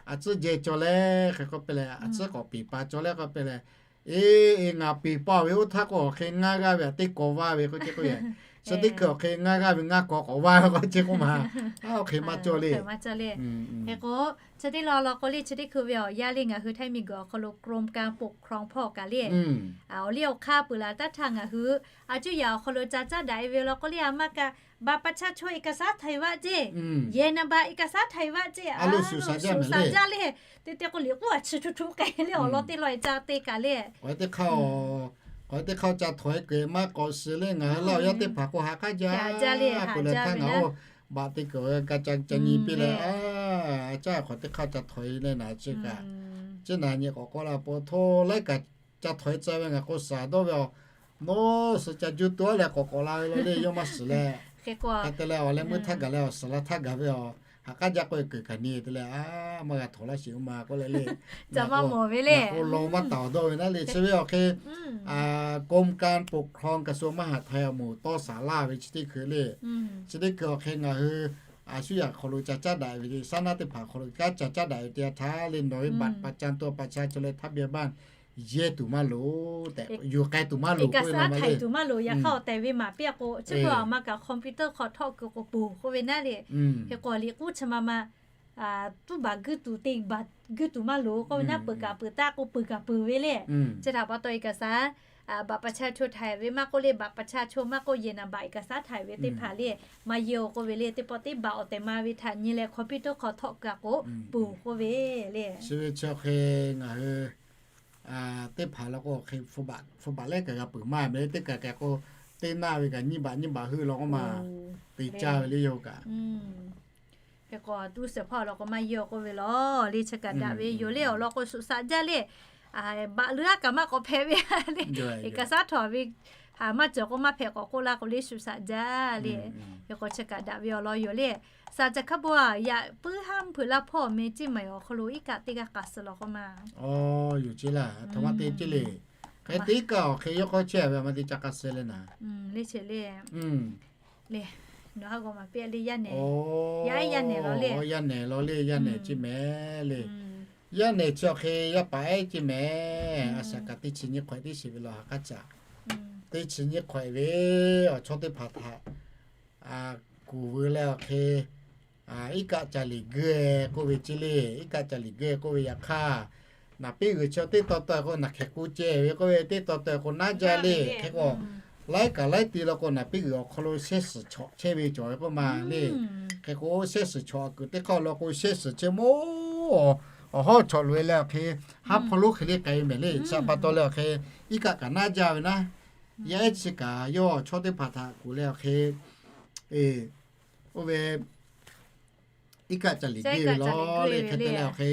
a tcuhˉ jehˬ cawˬ le. Hk'e k'oˆ piˇ leh, a tcuhˉ k'awꞈ peˍ pa cawˬ le k'oˆ piˇ leh, e, ngaˬ peˍ pa ve oˇ htaˇ k'o, awˬ hk'e ngaˇ g'aˇ ve aꞈ teˇ kaw vaˇ ve k'oˆ ce k'oˆ ve, chi teˇ hkui awˬ hk'e ngaˇ g'aˇ ve ngaˇ kaw k'awꞈ vaˇ ve k'oˆ ce k'oˆ ma. Awˬ hk'e maˇ cawˇ le. Hk'e k'o, chi teˇ law law k'o le, chi teˇ hkui ve awˬ yaˇ le, ngaˬ hui Htaiˇ miˬ guiˬ awˬ hk'aw lo กรมการปกครอง hpawˇ kaꞈ le, awˬ liˇ awˬ hk'aˇ peuˬ laˬ taˇ htaˇ ngaˬ hui a cuˇ yaꞈ awˬ hk'aw lo ca caˇ daꞈ e ve law k'o le, a maˇ kaꞈ บัตรประชาชน เอกสารไทย vaˇ ce, ยนบัตร เอกสารไทย vaˇ ce, a, suhˍ shaˍ jaˇ le. Teˇ teˇ k'o liꞈ k'oˉ a chi htu htu k'ai le, awˬ lawn teˇ law e ca te kaꞈ le. K'awꞈ teˇ hk'aˇ ca htawꞈ e keu maˇ k'awꞈ shiˍ le, ngaˬ hui laˇ awˬ yaˇ teˇ hpaˍ k'o haꞈ k'aˉ jaˇ. Peuˬ leh htaˇ ngaˬ oˇ baꞈ te kuiˬ awˬ g'a ca ca nyi piˇ leh, a, a caˇ hk'awꞈ teˇ hk'aˇ ca htawꞈ e leh naˍ chi kaꞈ, chi naˍ nyi k'awꞈ k'oˆ la pa htawˇ laiˉ kaꞈ ca htawꞈ e tcuh ve ngaˬ k'o shaˍ dawˇ ve awˬ, nawˬ suhˍ ca juˇ tuˬ leh k'awꞈ k'awꞈ la ve law le, yawˇ maˇ shiˍ leh, hk'e te leh awˬ leh meuˇ htaˇ gaˬ leh awˬ suhˍ la htaˇ gaˬ ve awˬ, haꞈ k'aˉ jaˇ k'oˆ e kuiˬ kaꞈ nyi te leh, a, maˇ g'a htawꞈ laˇ sheˍ oˇ ma k'oˆ leh le, ca maˇ mawˬ ve le, k'o law maˇ taˍ awˬ dawˇ ve naˉ le. Chi ve awˬ hk'e กรมการปกครอง กระทรวงมหาดไทย awˬ moˍ tawˇ shaˍ laˇ ve chi teˇ hkui le. Chi teˇ hkui awˬ hk'e ngaˬ hui a shu yaꞈ hk'aw lo ca caˇ daꞈ ve, saˉ naˉ teˇ hpaˍ hk'aw lo kanˉ ca caˇ daꞈ ve teˇ yanˇ htaˇ le, nawˬ ve บัตรประจำตัวประชาชน และทะเบียนบ้าน yehˇ tuˬ maˇ loˍ tehꞈ, yuˬ k'ai tuˬ maˇ loˍ k'oˆ ve naˉ ma le. Tuˬ maˇ loˍ, yaꞈ hk'aˇ awˬ tehˬ ve maˍ piˇ a k'o, chi beuꞈ a ma kaꞈ computer hk'aw htawˆ kuiˬ k'o ponˬ k'oˆ ve naˉ le. Hk'e k'o liꞈ k'uˉ chi ma ma tuˉ baˬ guiˇ tuˬ te baˬ guiˇ tuˬ maˇ loˍ k'oˆ ve naˉ, peuˬ kaꞈ peuˬ taˇ k'o peuˬ kaꞈ peuˬ ve le. Chi htaꞈ pa taw เอกสาร บัตรประชาชน htaꞈ ve maˇ k'oˆ le, บัตรประชาชน maˇ k'oˆ ยนบัตร เอกสาร htaꞈ ve teˇ hpaˍ le, maˇ yehˇ oˬ k'oˆ ve le. Teˇ pawˆ teˇ baˬ awˬ tehˬ ma ve htaꞈ nyi leh computer hk'aw htawˆ kuiˬ a k'o ponˬ k'oˆ ve le. Chi ve chi awˬ hk'e ngaˬ hui teˇ hpaˍ law k'o, hk'e hpu baˬ leh kaꞈ g'a peuˬ maˇ ve le. Teˇ kaˬ kaꞈ k'o, teˇ naˇ ve kaꞈ nyiˇ baˬ nyiˇ baˬ heuˆ law k'oˆ ma, te caˇ ve le yoˬ kaꞈ. Hk'e k'o tuˉ suhˍ hpawˇ law k'o maˇ yehˇ oˬ k'oˆ ve law le. Chi kaꞈ daꞈ ve yoˬ le. Awˬ lawn k'o shuˍ shaꞈ jaˇ le. Baꞈ leuˉ a kaꞈ maˇ k'awꞈ hpehꞈ ve le. เอกสาร htawꞈ ve maˇ cawˬ k'o maˇ hpehꞈ k'awꞈ k'oˆ laˇ k'o le, shuˍ shaꞈ jaˇ le. Hk'e k'o chi kaꞈ daꞈ ve awˬ lawn yoˬ le. Saˍ caˬ hkaˇ bon a, yaꞈ puiˉ haˉ mvuhˇ hpeuꞈ laˇ hpawˇ awˬ meh ciˇ maˬ awˬ hk'aw lo iˉ kaˆ teˇ g'aˇ k'a suh law k'oˆ ma. Aˬ, yoˬ ceˇ laˇ. Htaꞈ ma te ceˇ le. Hk'e te iˉ kaˆ awˬ hk'e yawˇ k'awˇ chehˇ ve a ma te ca k'a suh le naˍ. Le ce le. Le, nawˬ ha g'aw maˍ piˇ le, yaˇ nehˬ, yaˇ nehˬ law le, yaˇ nehˬ law le, yaˇ nehˬ ciˇ mehˍ le. Yaˇ nehˬ chi awˬ hk'e yaˇ paˍ ehˉ ciˇ mehˍ. A shaꞈ kaꞈ teˇ chi nyiˇ hk'awehꞈ teˇ shiˍ ve law ha k'aˉ caꞈ. Teˇ chi nyiˇ hk'awehꞈ ve awˬ chawˇ teˇ hpaˍ htaꞈ kuˬ veu leh awˬ hk'e iˉ kaˆ ca liꞈ geuˆ k'oˆ ve ceˇ le. Iˉ kaˆ ca liꞈ geuˆ k'oˆ ve yaꞈ hk'aˇ, naˍ piˉ g'uiˬ chi teˇ taw taw k'o naˬ hkehˍ k'oˆ ceh ve k'oˆ ve, teˇ taw taw k'o naˉ jaˇ le. Hk'e k'o, laiˉ kaꞈ laiˉ te law k'o naˍ piˉ g'uiˬ awˬ hk'aw lo shehˇ suhˍ chawꞈ chehˇ ve cawˬ ve k'oˆ ma le. Hk'e k'o shehˇ suhˍ chawꞈ kuiˬ teˇ hk'aˇ law k'o shehˇ suhˍ chi mawˇ awˬ hawˉ chawꞈ loꞈ e leh awˬ hk'e, haˉ hpawˇ lonˉ hk'e le k'ai ve mehˍ le. Chi pa taw leh awˬ hk'e iˉ kaˆ kaꞈ naˉ jaˇ ve naˉ, yaˇ ehˉ chi kaꞈ yawˇ chawˇ teˇ hpaˍ htaꞈ kuˬ leh awˬ hk'e, e, oˇ ve iˉ kaˆ ca liꞈ geuˆ ve law le. Hk'e te leh awˬ hk'e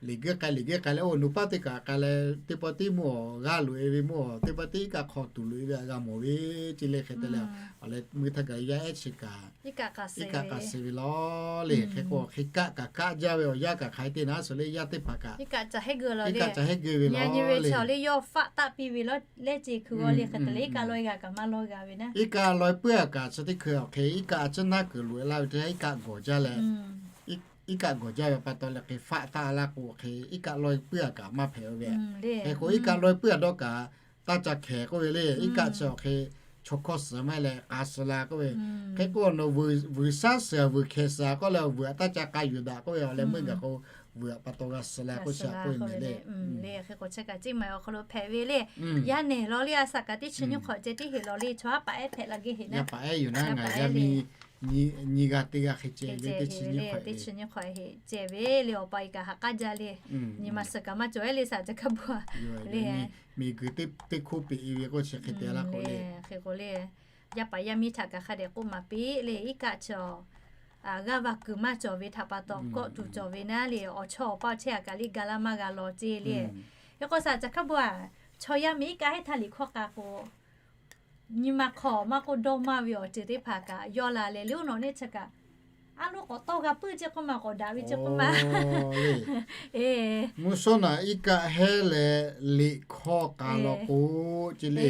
liꞈ guiˇ k'ai liꞈ guiˇ k'ai leh, oˇ nawˬ paˉ teˇ kaꞈ k'ai leh, teˇ pawˆ tiˉ mvuhˇ awˬ g'aˇ loꞈ e ve, mvuhˇ awˬ teˇ pawˆ tiˉ iˉ kaˆ hk'aw tuˬ loꞈ e ve a g'a mawˬ ve ce le hk'e te leh, awˬ leh meuˇ htaˇ kaꞈ yaˇ ehˉ chi kaꞈ iˉ kaˆ k'aꞈ suh ve law le. Hk'e k'o hk'e kaˆ kaꞈ kaˆ jaˇ ve awˬ yanˇ kaꞈ hk'aˬ hk'e te naˉ suh le, yaˇ teˇ hpaˍ kaꞈ iˉ kaˆ ca heˆ guˇ ve law le. Nyi ve chi awˬ le yawˇ faˆ taˆ piˇ ve law leh ce hkui g'aw le hk'e te leh iˉ kaˆ law e g'a kaꞈ maˇ law g'a ve naˉ. Iˉ kaˆ law e puiˉ a kaꞈ chi teˇ hkui awˬ hk'e iˉ kaˆ a ciˉ naˉ kuiˬ loꞈ e laˇ ve teˇ iˉ kaˆ gawˬ jaˇ leh, iˉ kaˆ gawˬ jaˇ ve pa taw leh hk'e faˆ taˆ laˇ k'o hk'e iˉ kaˆ law e puiˉ a kaꞈ maˇ hpehꞈ ve. Hk'e k'o iˉ kaˆ law e puiˉ a dawˇ kaꞈ taˇ ca hkehˍ k'oˆ ve le. Iˉ kaˆ chi awˬ hk'e chaw hkawˇ suhˍ maˇ heˆ leh k'a suh la k'oˆ ve. Hk'e k'o nawˬ vuiˬ shaˉ suhˍ vuiˬ hkehˍ suhˍ k'oˆ leh vuiˬ a taˇ ca k'a yuˬ daꞈ k'oˆ ve awˬ leh meuˇ gaˬ k'o vuiˬ a pa taw g'a suh la k'oˆ chi a k'oˆ ve meh le. Hk'e k'o chi kaꞈ ciˉ ma awˬ hk'aw lo hpehꞈ ve le. Yaˇ nehˬ law le a shaꞈ kaꞈ teˇ chi nyiˇ hk'awꞈ ceh tiˉ heˆ law le, chaw haˉ paˍ ehˉ hpehꞈ la geh heˆ naˉ. Yaˇ paˍ ehˉ yoˬ naˉ, ngaˬ yaˇ miˇ nyi g'a teˇ g'aˇ hk'e ceh ve teˇ chi nyiˇ hk'awꞈ ehˉ ceh ve le. Awˬ pa iˉ kaˆ ha k'aˉ jaˇ le. Nyi ma suhˍ kaꞈ maˇ cawˬ ehˉ le shaꞈ ca hkaˇ bu a le. Miˬguiˬ teˇ hkoˇ peꞈ e ve k'oˆ chi hk'e te laˇ k'o le. Hk'e k'o le, yaˇ paˍ yaˇ miˇ htaꞈ kaꞈ hk'a dehꞈ k'oˆ maˍ piˇ le. Iˉ kaˆ chi g'aˇ va kuiˬ maˇ cawˬ ve htaꞈ pa taw kawˆ tuˬ cawˬ ve naˉ le. Awˬ chawˇ awˬ paˇ chehˇ a kaꞈ le ga laˇ maˇ g'a law ce le. Hk'e k'o shaꞈ ca hkaˇ bu a, chaw yaˇ miˇ iˉ kaˆ heˆ htaˇ liꞈ hkawˇ k'a k'o, nyi ma hk'aw maˇ k'oˆ dawˇ maˇ ve awˬ ceuˬ teˇ hpaˍ kaꞈ yawˇ la leh le, oˇ nawˬ neˇ chi kaꞈ a loˉ k'awꞈ tawˇ g'a puiˉ ce k'oˆ ma, k'awꞈ daꞈ ve ce k'oˆ ma. Mvuhˇ shawˉ naꞈ iˉ kaˆ heˉ leh liꞈ hkawˇ k'a law k'o ce le.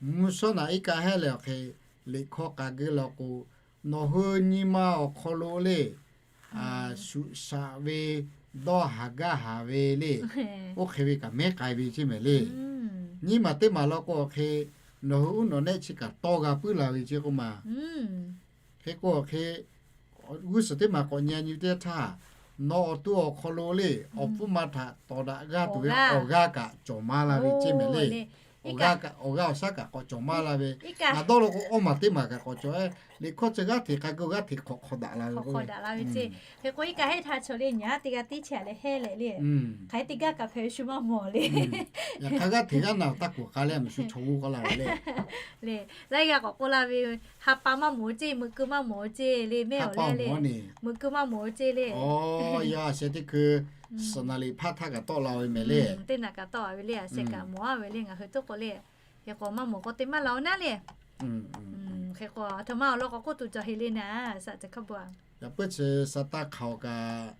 Mvuhˇ shawˉ naꞈ iˉ kaˆ heˉ leh awˬ hk'e liꞈ hkawˇ k'a geuˆ law k'o, nawˬ hui nyi ma awˬ hk'aw lo le, shuꞈ shaꞈ ve, dawˇ haˍ gaˇ haˍ ve le, oˇ hk'e ve kaꞈ mehˉ k'ai ve ce meh le. Nyiˇ maˬ teˇ maˬ law k'o awˬ hk'e nawˬ hui uˉ nawˬ nehˆ chi kaꞈ tawˇ g'a puiˉ la ve ce k'oˆ ma. Hk'e k'o awˬ hk'e g'uˇ suhˍ teˇ maˬ k'awꞈ nyi nyi teˇ htaˇ, nawˬ awˬ to awˬ hk'aw lo le awˬ pfuhˇ ma htaꞈ tawˍ daꞈ g'aˇ tuˬ ve awˬ g'aˇ kaꞈ cawˬ maˇ la ve ce meh le. Awˬ g'aˇ awˬ g'aˇ awˬ shaˉ kaꞈ k'awꞈ cawˬ maˇ la ve. Ngaˬ dawˇ law k'o awˇ maˬ teˇ maˬ kaꞈ k'awꞈ cawˬ e. Liꞈ hkawˇ chi g'aˇ hteꞈ k'a keu g'aˇ hteꞈ hk'awꞈ hk'aw daꞈ la ve k'oˆ ve. Hk'e k'o iˉ kaˆ heˆ htaˇ chaw le nyaˇ teˇ g'aˇ tiˉ chehˇ leh heˉ leh le. Hk'aˬ hk'e teˇ gaˇ kaꞈ hpehꞈ ve shu maˇ mawˬ le. Yaꞈ hk'aˇ g'aˇ hteꞈ g'aˇ na taˇ kuˬ k'a leh meh shu chaw g'oˇ k'aw la ve le. Le, laiˉ g'aˇ k'awꞈ k'oˆ la ve, ha pa maˇ mawˬ ce, meuꞈ keu maˇ mawˬ ce le, mehˆ awˬ leh le, meuꞈ keu maˇ mawˬ ce le. Awˬ, yaˇ sheh teˇ hkui suhˍ naˍ liꞈ hpaˇ htaˇ kaꞈ tawˆ la ve meh le. Teˇ naꞈ kaꞈ tawˆ a ve le, a sheh kaꞈ mawˬ a ve le, ngaˬ hui toˆ k'o le. Hk'e k'o maˇ mawˬ k'o te maˇ la o naˉ le. Hk'e k'o a htoꞈ ma awˬ lawn k'awꞈ k'oˆ tuˬ cawˬ heˆ le naˉ, shaꞈ ca hkaˇ bu a. Yaꞈ puiˉ chi sa taˇ hk'aoˍ kaꞈ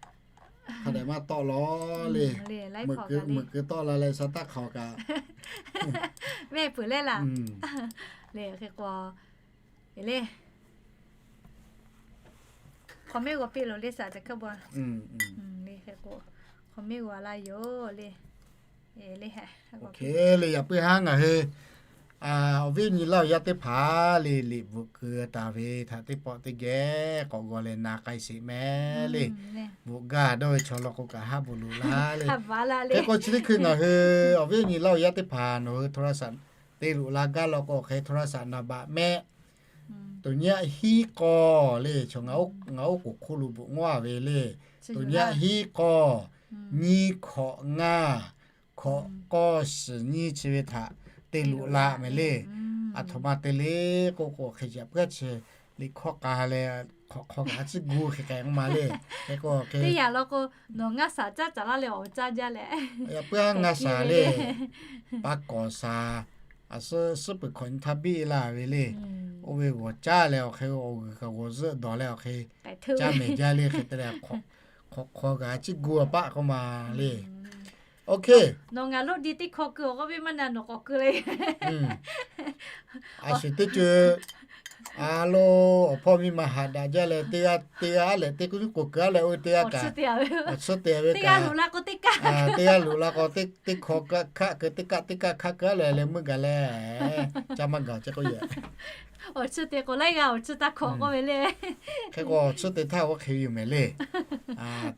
hk'a dehꞈ maˇ tawˆ law le. Meuꞈ keu tawˆ la leh sa taˇ hk'aoˍ kaꞈ mehˆ peuˬ leh laˬ le. Hk'e k'o le, hk'aw mehˆ g'aw piˇ lo le shaꞈ ca hkaˇ bu a. Hk'e k'o hk'aw mehˆ g'aw la yoˬ le. Le, yaꞈ puiˉ haˉ ngaˬ hui awˬ viˉ nyi laˇ awˬ yaˇ teˇ hpaˍ le, liꞈ bvuhꞈ keu taˍ ve htaꞈ teˇ pawˆ teˇ geh k'awꞈ g'aw leh na k'ai sheˍ meh le. Bvuhꞈ gaˇ dawˇ ve chaw law k'o kaꞈ haˉ bvuhꞈ loꞈ la le. Hk'e k'o chi teˇ hkui ngaˬ hui awˬ viˉ nyi laˇ awˬ yaˇ teˇ hpaˍ nawˬ hui hto la shaꞈ te loꞈ la gaˇ law k'o hk'e hto la shaꞈ naˍ baꞈ mehˆ tuˍ nyaˆ hiˉ k'aw le, chaw ngaˬ oˉ k'oˍ hk'oˆ lo bvuhꞈ ngawˇ ve le. Tuˍ nyaˆ hiˉ k'aw, nyiˇ hkawꞈ ngaˇ, hkawꞈ k'awˇ shiˍ nyiˇ chi ve htaꞈ te loꞈ la meh le. A htoꞈ ma te le k'oˆ k'o hk'e yaꞈ puiˉ chi liꞈ hkawˇ k'a leh hk'awꞈ hk'aw kaꞈ a ciˉ gu hk'e k'ai k'oˆ ma le. Hk'e k'o hk'e teˇ yanˇ law k'o nawˬ ngaˇ shaˍ caˉ caˍ laˇ leh awˬ caˇ jaˇ leh, yaꞈ puiˉ ngaˇ shaˍ le, pa kawˍ shaˍ, a suhˉ suhˉ peuˬ hkawꞈ nyi htaˇ biˇ laˇ ve le. Oˇ ve g'awˬ caˇ leh awˬ hk'e awˬ g'uiˬ kaꞈ g'awˬ zuhˆ dawˬ leh awˬ hk'e caˇ mehˍ jaˇ le hk'e te leh hk'awꞈ hk'aw kaꞈ a ciˉ gu a paˆ k'oˆ ma le. Nawˬ ngaˬ loˇ di teˇ hkawˇ keu awˬ k'oˆ ve maˇ na nawˬ k'awꞈ keu le. A shuˍ teˇ co a lo awˬ hpawˇ miˇ ma haꞈ daꞈ jaˇ leh teˇ g'aˇ teˇ g'aˇ leh teˇ kuˇ kuˇ k'oˍ keu a leh oˇ ve teˇ g'aˇ kaꞈ, teˇ g'aˇ loꞈ la k'o teˇ kaˆ, teˇ g'aˇ loꞈ la k'o teˇ hkawˇ kaˆ keu teˇ kaˆ teˇ kaˆ hk'aˆ keu a leh leh meuˇ gaˬ leh ca maˇ gaˬ ce k'oˆ ve. Awˬ tsuhˇ te k'o laiˉ g'aˇ awˬ tsuhˇ taˇ hkawꞈ k'oˆ ve le. Hk'e k'o awˬ tsuhˇ te htaˇ oˇ hk'e ve yoˬ meh le.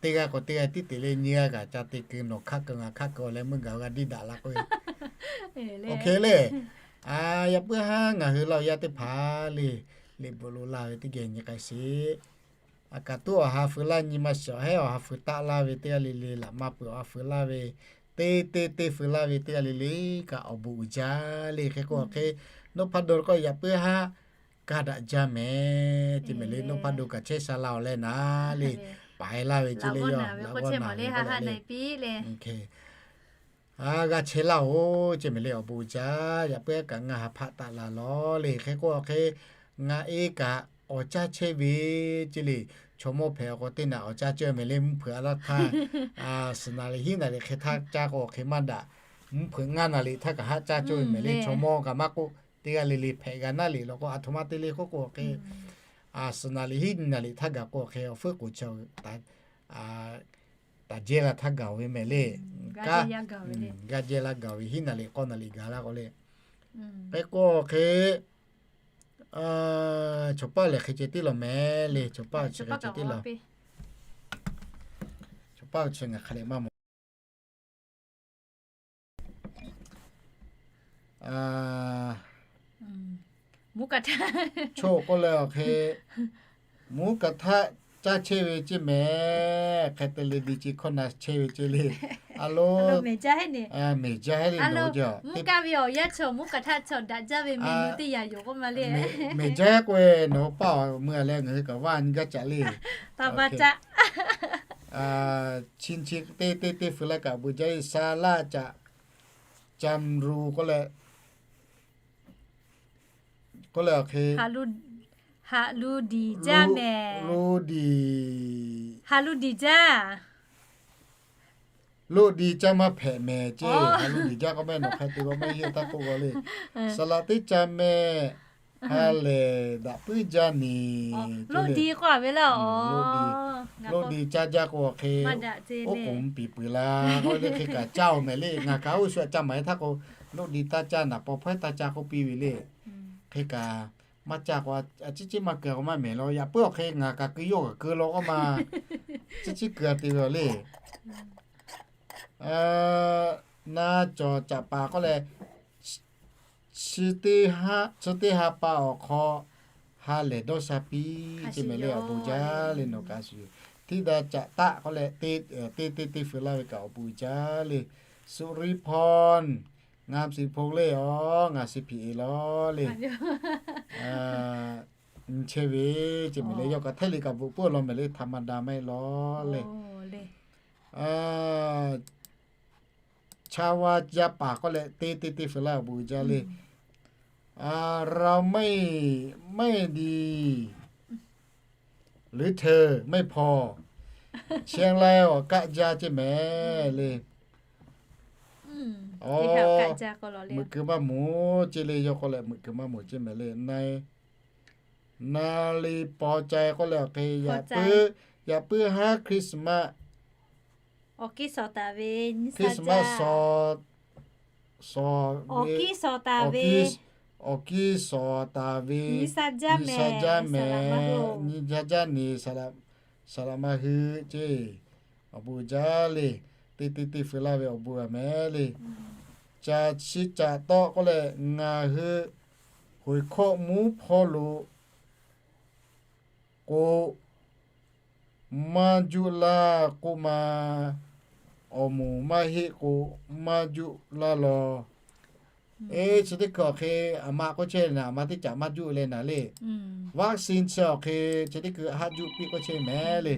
Teˇ g'aˇ k'o teˇ g'aˇ tiˉ te le, nyiˇ g'aˇ kaꞈ ca te keu nawˬ hk'aˆ keu ngaˬ hk'aˆ keu awˬ leh meuˇ gaˬ g'a diˇ daꞈ la k'oˆ ve. Oˇ hk'e le. Yaꞈ puiˉ haˉ ngaˬ hui laˇ awˬ yaˇ teˇ hpaˍ le, liꞈ bvuhꞈ loꞈ la ve teˇ geh nyi k'ai sheˍ. A kaˍ tuˉ awˬ ha feu laˇ, nyi ma shiˍ awˬ hehˉ awˬ ha feu taˆ laˇ ve teˇ g'aˇ le le, laꞈ ma peuˬ awˬ ha feu laˇ ve, teˇ teˇ teˇ feu laˇ ve teˇ g'aˇ le le kaꞈ awˬ bon uiˍ jaˇ le. Hk'e k'o hk'e, Noˉ hpaˇ do k'o yaꞈ puiˉ haˉ kaˇ daꞈ jaˇ meh. Te meh le, Noˉ hpaˇ do kaꞈ chehˇ sha la awˬ leh naˍ le. paiˍ laˇ ve ce le, laꞈ g'awˇ naˬ ve k'oˆ chehˇ mawˬ le, ha ha na e piˇ le. G'a chehˇ laˇ-oˬ ce mehˍ le awˬ bon uiˍ jaˇ. Yaꞈ puiˉ kaꞈ ngaˬ ha hpaꞈ taˍ laˬ lawˬ le. Hk'e k'o hk'e ngaˬ e kaꞈ awˬ caˇ chehˇ ve ce le. Chaw mawˇ hpehꞈ awˬ k'o teˇ naꞈ awˬ caˇ cawˇ mehˍ le, mvuhˇ hpeuꞈ a laˇ htaˇ, suhˍ naˍ liꞈ hiˉ naˍ liꞈ hk'e htaˇ caˇ k'o hk'e maˇ daꞈ. Mvuhˇ hpeuꞈ ngaˇ naˍ liꞈ htaˇ kaꞈ haˆ caˇ cawˇ ve mehˍ le. Chaw mawˇ kaꞈ maˇ k'oˆ, teˇ g'aˇ le le hpehꞈ g'a naˉ liꞈ law k'o, a htoꞈ ma te le k'oˆ k'o hk'e, suhˍ naˍ liꞈ hiˉ nyiˇ naˍ liꞈ htaˇ gaˬ k'o hk'e awˬ fuiˉ k'oˍ chi taˍ jehˇ la htaˇ gaˬ ve mehˍ le. G'a jehˇ la gaˬ ve hiˉ naˍ liꞈ k'awˇ naˍ liꞈ gaˬ la k'o le. Hk'e k'o hk'e chaw paˇ lehˬ hk'e ceh tiˉ law mehˍ le. Chaw paˇ chi hk'e ceh tiˉ law. Chaw paˇ chi ngaˬ hk'a dehꞈ maˇ mawˬ. Mvuhˇ kaꞈ htaˆ, chaw k'oˆ leh awˬ hk'e, mvuhˇ kaꞈ htaˆ caˇ chehˇ ve ce mehˍ. Hk'e te le di ce hkawˇ na chehˇ ve ce le. A lo, mehˍ jaˇ heˆ le, mvuhˇ kaˇ ve awˬ yanˇ chaw mvuhˇ kaꞈ htaˆ chaw daꞈ jaˇ ve mehˍ nu teˇ yanˇ yoˬ k'oˆ ma le. Mehˍ jaˇ k'oˆ ve nawˬ hui paˇ awˬ mui a leh ngaˬ hui kaꞈ vaˇ nyi gaˇ caꞈ le. Chi chi teˇ teˇ teˇ feu laˇ kaꞈ beuꞈ jaˇ ve sa laˇ caꞈ, ca mru k'oˆ leh, k'oˆ leh awˬ hk'e, haꞈ lu diˍ jaˇ mehˍ. Lu diˍ, haꞈ lu diˍ jaˇ. Loˆ di caˇ maˇ hpehꞈ mehˍ ce. Haꞈ lu diˍ jaˇ k'o mehˍ nawˬ hk'a te k'o maˇ heˆ taˇ k'oˆ g'a le. Saˍ laꞈ teˇ ca mehˍ, ha lehˬ daꞈ puiˉ jaˇ neˍ. Loˆ di k'oˆ a ve le. Loˆ di caˇ jaˇ k'o hk'e, oˉ k'oˍ mvuh piˍ peuˬ la k'oˆ le. Hk'e kaꞈ caˇ-oˬ mehˍ le. Ngaˬ kaꞈ oˇ shu aꞈ ca maˍ e htaˇ k'o, loˆ di taˇ caˇ, naˍ paw hpawehˇ taˇ caˇ k'oˆ piˇ ve le. Hk'e kaꞈ maˇ caˇ k'o, a ciˉ ciˉ maˇ keu k'o maˇ mehˍ law. Yaꞈ puiˉ awˬ hk'e ngaˬ kaꞈ keu yawˇ kaꞈ keu law k'oˆ ma, ciˉ ciˉ keu a te ve awˬ le. Na cawˬ caꞈ paˍ k'oˆ leh, chi teˇ ha pa awˬ hk'aw ha lehˬ dawˇ sha piˇ ce mehˍ le. Awˬ bon jaˇ le nawˬ kaꞈ shuˍ. Htiˇ da caꞈ taˆ k'oˆ leh, teˇ teˇ teˇ feu laˇ ve kaꞈ awˬ bon jaˇ le. Suˆ riˉ hpawˇ, ngaˬ siˍ hpoˆ le, awˬ ngaˬ siˍ hpiˍ e law le. Nyi chehˇ ve ce mehˍ le. Yawˇ kaꞈ hteˇ le kaꞈ bvuhꞈ peuˬ law mehˍ le, htaꞈ ma da maˇ heˆ law le. Chaˇ vaˇ jaˇ paˍ k'oˆ leh, teˇ teˇ teˇ feu laˇ awˬ bon jaˇ le. เราไม่ดี หรือเธอไม่พอ เชียงราย awˬ kaˆ jaˇ ce mehˍ le. Meuꞈ keu maˇ moˍ ce le. Yawˇ k'oˆ leh meuꞈ keu maˇ moˍ ce mehˍ le. Na li paw cai k'oˆ leh awˬ hk'e, yaꞈ puiˉ ha Christmas, Christmas shawˍ, awˬ kiˇ shawˍ taˍ ve, nyi sha jaˇ mehˍ, nyi sha jaˇ neˍ, saˍ laꞈ ma hui ce. Awˬ bon jaˇ le. Teˇ teˇ teˇ feu laˇ ve awˬ bon a mehˍ le. Ca chi caꞈ tawˆ k'oˆ leh, ngaˬ hui หอยโข่ง mvuhˇ hpawˇ lo k'o, maˇ juˆ laˇ k'oˆ ma. Awˬ moˍ maˇ heˆ k'o, maˇ juˆ laˇ law. Eˇ, chi teˇ hkui awˬ hk'e aˬ ma k'oˆ chehˇ naˍ, aˬ ma teˇ caꞈ maˇ juˆ leh naˍ le. Vaccine chi awˬ hk'e chi teˇ hkui haˆ juˆ piˇ k'oˆ chehˇ mehˍ le.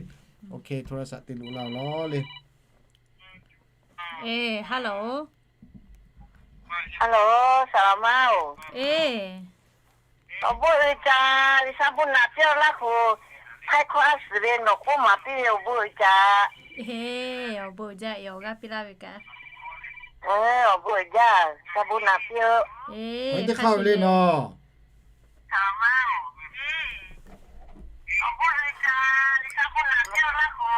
โทรศัพท์ te loꞈ la law le. Eˇ, hello. Hello, saˍ laꞈ ma-oˬ. Eˇ, awˬ bon uiˍ jaˇ. Liꞈ shaˉ bon naꞈ piˇ laˇ k'o, hk'aiˉ hkawˇ a suhˍ ve nawˬ k'oˆ maˍ piˇ ve awˬ bon uiˍ jaˇ. Eˇ, awˬ bon uiˍ jaˇ, awˬ g'aˇ piˇ laˇ ve kaꞈ. Awˬ bon uiˍ jaˇ, shaˉ bon naꞈ piˇ-oˆ. Eˇ, teˇ hk'aˇ ve le nawˬ.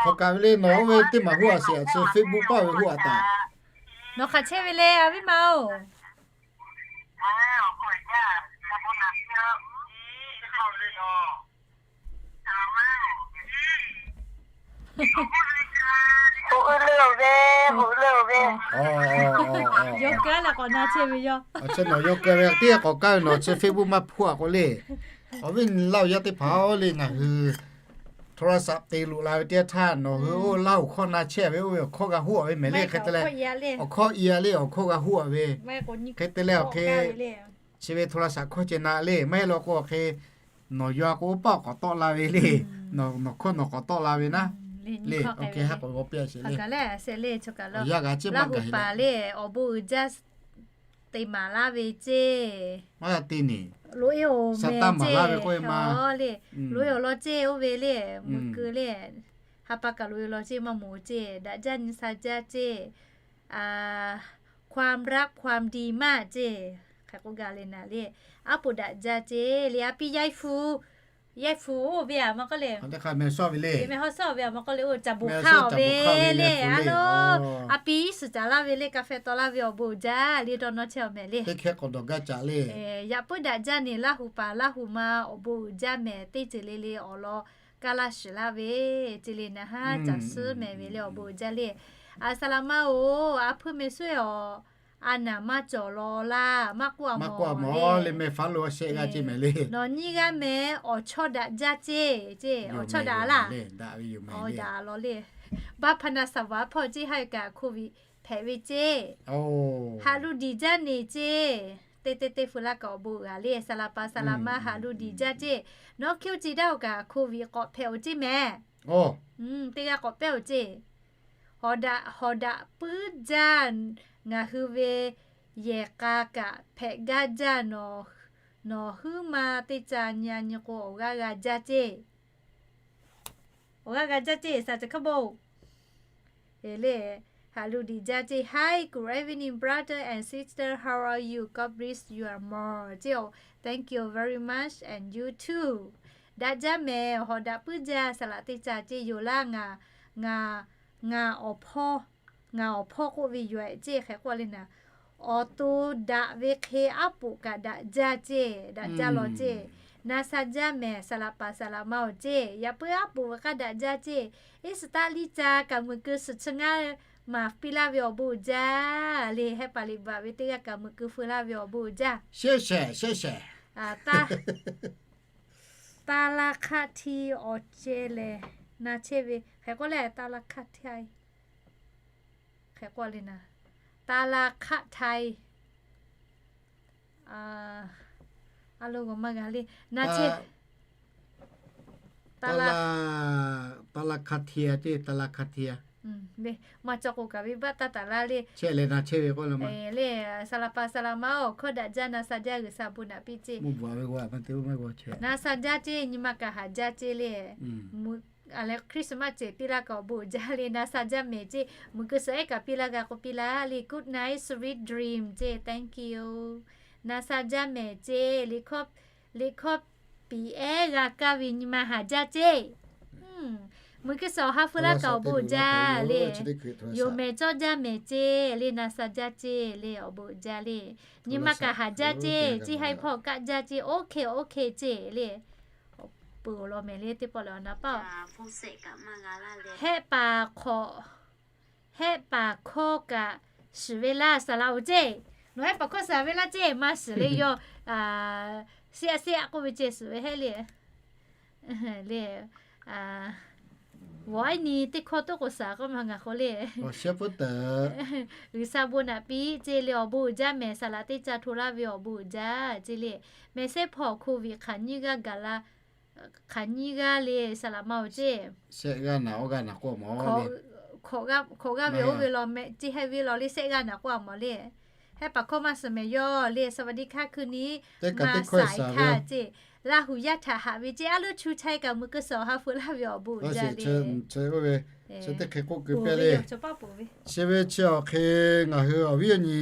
Hk'aw kaꞈ ve le nawˬ oˇ ve teˇ maˬ hoˆ a sheˍ, a chi Facebook paˆ ve hoˆ a taꞈ. Nawˬ hk'aˬ chehˇ ve le, a viˉ ma-oˬ. Yawˇ keu leh k'awꞈ na chehˇ ve yoˬ. Chi nawˬ yawˇ keu ve teˇ k'awꞈ kaˇ ve nawˬ chi Facebook maˇ hpuˇ a k'o le. Awˬ viˉ nyi laˇ-oˬ, yaˇ teˇ hpaˍ-oˬ le, ngaˬ hui โทรศัพท์ te loꞈ la ve teˇ yanˇ htaˇ nawˬ hui oˇ laˇ awˬ hkawˇ na chehˇ ve oˇ ve awˬ hkawˇ g'a hoˆ a ve mehˍ le. Hk'e te leh awˬ hkawˇ i a le, awˬ hkawˇ g'a hoˆ a ve. Hk'e te leh awˬ hk'e chi ve โทรศัพท์ hkawˇ ceh na le, maˇ heˆ law k'o awˬ hk'e nawˬ yaw a k'o oˇ paˆ k'awꞈ tawˆ la ve le. Nawˬ hkawˇ nawˬ k'awꞈ tawˆ la ve naˉ. Le, ok, haˉ k'awꞈ g'aw piˇ a sheˍ le. Laˇ hu paˍ le awˬ bon uiˍ jaˇ te maˍ laˇ ve ceˇ. Loꞈ-e awˬ mehˍ ceˇ le. Loꞈ-e awˬ lawn ceˇ oˇ ve le, mvuhˇ keu le. Ha pa kaꞈ loꞈ-e awˬ lawn ceˇ maˇ moˍ ceˇ. Daꞈ jaˇ nyi sa jaˇ ceˇ. ความรัก ความดีมาก ceˇ. Hk'e k'oˆ gaˇ le naˍ le. Aˉ poꞈ daꞈ jaˇ ceˇ le. A piˇ yaiˇ hpu, yaiˇ hpu oˇ ve a maˇ k'oˆ le. Mehˍ haw sawˇ ve a maˇ k'oˆ le, oˇ caˍ boˬ hk'aˇ ve le. A lo, a piˇ iˉ suhˍ caˍ laˇ ve le, ka feh taw laˇ ve awˬ bon uiˍ jaˇ le dawˇ nawˇ chehˇ awˬ mehˍ le. Yaꞈ puiˉ daꞈ jaˇ ne, Laˇ hu paˍ Laˇ hu ma awˬ bon uiˍ jaˇ mehˍ teˇ ceuˬ le le awˬ lawn kaˇ laˇ shiˍ laˇ ve ceˇ le. Naˍ haˉ caˍ suhˉ mehˍ ve le awˬ bon uiˍ jaˇ le. A saˍ laˍ ma oˬ, a hpuiˇ meh suhˉ awˬ, a naˍ maˇ cawˬ law laˇ, maˇ k'oˆ a mawˬ le. Meh faˉ lo shehˆ g'aˇ ceˇ mehˍ le. Nawˬ nyiˇ g'aˇ meh awˬ chawˇ daꞈ jaˇ ceˇ ceˇ. Awˬ chawˇ daꞈ laˇ. Awˬ daꞈ law le. Baˆ hpaˇ na saˍ vaˍ hpawˇ ceˇ haˉ kaꞈ โควิด hpehꞈ ve ceˇ. Haꞈ lu diˍ jaˇ ne ceˇ. Teˇ teˇ teˇ fu laˇ kaꞈ awˬ bon g'a le. Saˍ laˍ paˍ saˍ laˍ ma haꞈ lu diˍ jaˇ ceˇ. Nawˉ hkiˇ oˇ ce daˇ oˬ kaꞈ โควิด k'awꞈ hpehꞈ oˬ ceˇ mehˍ. Teˇ g'aˇ k'awꞈ pehˇ oˬ ceˇ. Hawˍ daꞈ, hawˍ daꞈ puiˉ jaˇ ngaˬ hui ve yehˬ k'a kaꞈ hpehꞈ gaˇ jaˇ. Nawˬ huiˉ ma teˇ ca nyi a nyi k'o awˬ g'aˇ g'a jaˇ ceˇ. Awˬ g'aˇ g'a jaˇ ceˇ, saˍ ceuˬ hk'a bo. Le, haꞈ lu diˍ jaˇ ceˇ. Hi, good evening, brother and sister. How are you? God bless you more ceˇ. Thank you very much and you too. Daꞈ jaˇ mehˍ, hawˍ daꞈ puiˉ jaˇ, saˍ laꞈ teˇ ca ceˇ yoˬ laˇ. Ngaˬ, ngaˬ, ngaˬ awˬ hpawˇ, ngaˬ awˬ hpawˇ k'oˆ ve yoˬ ceˇ. Hk'e k'oˆ le naˍ. Awˬ to daꞈ ve hk'e aˉ poꞈ kaꞈ daꞈ jaˇ ceˇ, daꞈ jaˇ law ceˇ. Na sa jaˇ mehˍ, saˍ laꞈ paˍ saˍ laꞈ ma oˬ ceˇ. Yaꞈ puiˉ aˉ poꞈ ve k'aˇ daꞈ jaˇ ceˇ. Iˉ suhˍ taˆ liˇ ca kaꞈ meuꞈ keu suhˍ chi ngaˇ maˍ piˇ laˇ ve awˬ bon uiˍ jaˇ le. Heh paˍ liꞈ baꞈ ve teˇ g'aˇ kaꞈ meuꞈ keu feu laˇ ve awˬ bon uiˍ jaˇ. Taˇ laˇ hk'aˆ hti awˬ ceh lehˬ, na chehˇ ve hk'e k'oˆ leh, taˇ laˇ hk'aˆ hti, hk'e k'oˆ le naˍ, taˇ laˇ hk'aˆ hti. A lo g'a maˇ g'a le. Na chehˇ, taˇ laˇ hk'aˆ hti ceˇ, taˇ laˇ hk'aˆ hti. Maˇ cawˬ k'o kaꞈ ve baˆ taˇ taˍ laˇ le. Chehˇ leh na chehˇ ve k'oˆ le ma. Le, saˍ laꞈ paˍ saˍ laꞈ ma oˬ, hkawˇ daꞈ jaˇ, na sa jaˇ, G'uiˬsha bon naꞈ piˇ ceˇ. Na sa jaˇ ceˇ, nyi ma kaꞈ haˍ jaˇ ceˇ le. Christmas cehˬ piˇ laˇ kaꞈ awˬ bon uiˍ jaˇ le. Na sa jaˇ mehˍ ceˇ, meuꞈ keu suhˍ ehˉ kaꞈ piˇ laˇ g'a k'o piˇ laˇ le. Good night, sweet dream ceˇ. Thank you. Na sa jaˇ mehˍ ceˇ. Liꞈ hkawˇ piˍ ehˉ g'a kaˇ ve nyi ma haˍ jaˇ ceˇ. Meuꞈ keu suhˍ awˬ ha feu laˇ kaꞈ awˬ bon uiˍ jaˇ le. Yonˍ mehˍ cawˇ jaˇ mehˍ ceˇ le. Na sa jaˇ ceˇ le, awˬ bon uiˍ jaˇ le. Nyi ma kaꞈ haˍ jaˇ ceˇ. Ciˇ haiˇ hpawˇ kaˆ jaˇ ceˇ. Oˇ hk'e oˇ hk'e ceˇ le. Peuˬ law mehˍ le teˇ pawˆ lehˬ awˬ na paˇ. Hehˆ paˍ hk'awꞈ, hehˆ paˍ hkawˇ kaꞈ shiˍ ve laˇ, saˍ laꞈ oˬ ceˇ. Nawˬ hehˆ paˍ hkawˇ shiˍ ve laˇ ceˇ, maˇ shiˍ le yoˬ. Siˆ a siˆ a k'oˆ ve ceˇ, shiˍ ve hehˆ le. Le, vawˬ a nyi teˇ hkawˇ toˆ k'o saˍ k'oˆ ma ngaˬ k'o le. G'uiˬsha bon naꞈ piˇ ceˇ le. Awˬ bon uiˍ jaˇ mehˍ, saˍ laꞈ teˇ ca hto laˇ ve awˬ bon uiˍ jaˇ ceˇ le. Mehˍ sehˉ hpawˇ hko viꞈ hk'aˬ nyiˇ g'aˇ gaˬ la, hk'aˬ nyiˇ g'aˇ le, saˍ laꞈ ma oˬ ceˇ. Hkawꞈ g'aˇ ve oˇ ve law mehˍ, ciˇ haiˇ ve law le, shehˆ g'aˇ naˍ k'oˆ a mawˬ le. Hehˆ paˍ hkawˇ maˇ suhˍ mehˍ yawˇ le. สวัสดีค่ะ คืนนี้มาสายค่ะ ceˇ. Laˇ huˍ yaˇ htaꞈ haꞈ ve ceˇ. A loˉ chu chaiˇ kaꞈ meuꞈ keu suhˍ awˬ ha feu laˇ ve awˬ bon uiˍ jaˇ le. Chi teˇ hk'e k'oˆ keu piˇ le. Chi ve chi awˬ hk'e ngaˬ hui awˬ viˉ awˬ nyi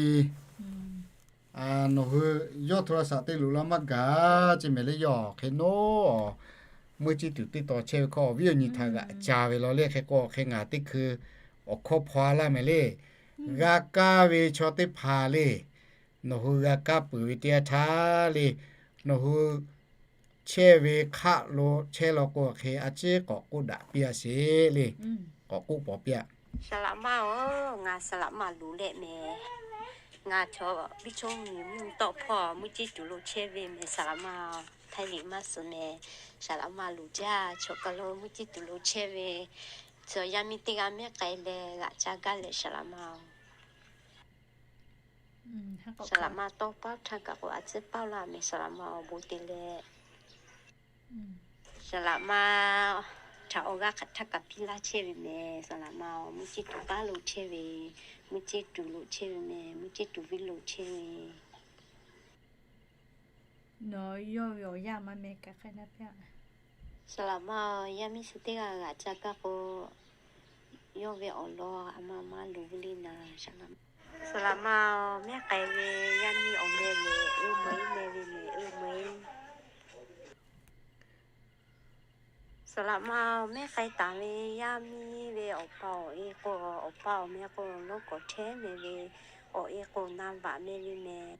nawˬ hui yawˇ hto la shaꞈ te luˬ la maˇ gaˬ ceˇ mehˍ le. Yawˇ hk'e nawˉ meuˇ ciˇ tuˬ teˇ taw chehˇ ve hkawˇ awˬ viˉ awˬ nyi htaꞈ g'aꞈ ca ve law le. Hk'e k'o hk'e ngaˬ teˇ hkui awˬ hkawˇ hpaw laˇ mehˍ le. G'a kaˇ ve chaw teˇ hpaˍ le, nawˬ hui g'a kaˇ peuˬ ve teˇ yanˇ htaˇ le, nawˬ hui chehˇ ve hk'aˆ lo chehˇ law k'o hk'e a ciˉ k'awꞈ k'oˆ daꞈ piˇ a sheˍ le. K'awꞈ k'oˆ paw piˇ a. Saˍ laꞈ ma oˬ, ngaˬ saˍ laꞈ ma luˬ leh mehˍ. Ngaˬ chaw biˇ chawˇ miˬ mvuhˇ tawˆ hpawˇ meuˇ ciˇ tuˬ lo chehˇ ve mehˍ saˍ laꞈ ma. Htaiˇ liꞈ maˇ suhˍ mehˍ. Saˍ laꞈ ma luˬ jaˇ, chaw kaˬ lo meuˇ ciˇ tuˬ lo chehˇ ve, chaw yaˇ miˇ teˇ g'aˇ mehˉ k'ai leh g'aꞈ ca gaˇ leh saˍ laꞈ ma oˬ. Saˍ laꞈ ma tawˇ paˉ htaˇ kaꞈ k'o a ciˉ paˇ laˇ mehˍ saˍ laꞈ ma awˬ bon te leh. Saˍ laꞈ ma Htaꞈ awˬ g'aˇ hk'aˬ htaˇ kaꞈ piˇ laˇ chehˇ ve mehˍ, saˍ laꞈ ma-oˬ. Mvuhˇ ceˇ tuˬ paˉ lo chehˇ ve, mvuhˇ ceˇ tuˬ lo chehˇ ve mehˍ, mvuhˇ ceˇ tuˬ viˉ lo chehˇ ve. Nawˬ yawˇ ve awˬ yanˇ maˇ meh kaꞈ hk'e naˇ piˇ-a. Saˍ laꞈ ma-oˬ, yaˇ miˇ chi teˇ g'aˇ g'aꞈ ca kaˇ k'o, yawˇ ve awˬ lawn a ma maˇ loˍ ve le naˍ, saˍ laꞈ ma. Saˍ laꞈ ma-oˬ, mehˉ k'ai ve yaˇ miˇ awˬ meh lehˬ, uiˍ meuꞈ iˉ meh ve mehˍ, uiˍ meuꞈ iˉ. Saˍ laꞈ ma-oˬ, mehˉ k'ai taˍ ve yaˇ miˇ ve awˬ pa awˬ e k'o, awˬ pa awˬ meh k'o, lonˉ k'awꞈ hteˇ meh ve, awˬ e k'o, naˍ vaꞈ meh ve mehˍ.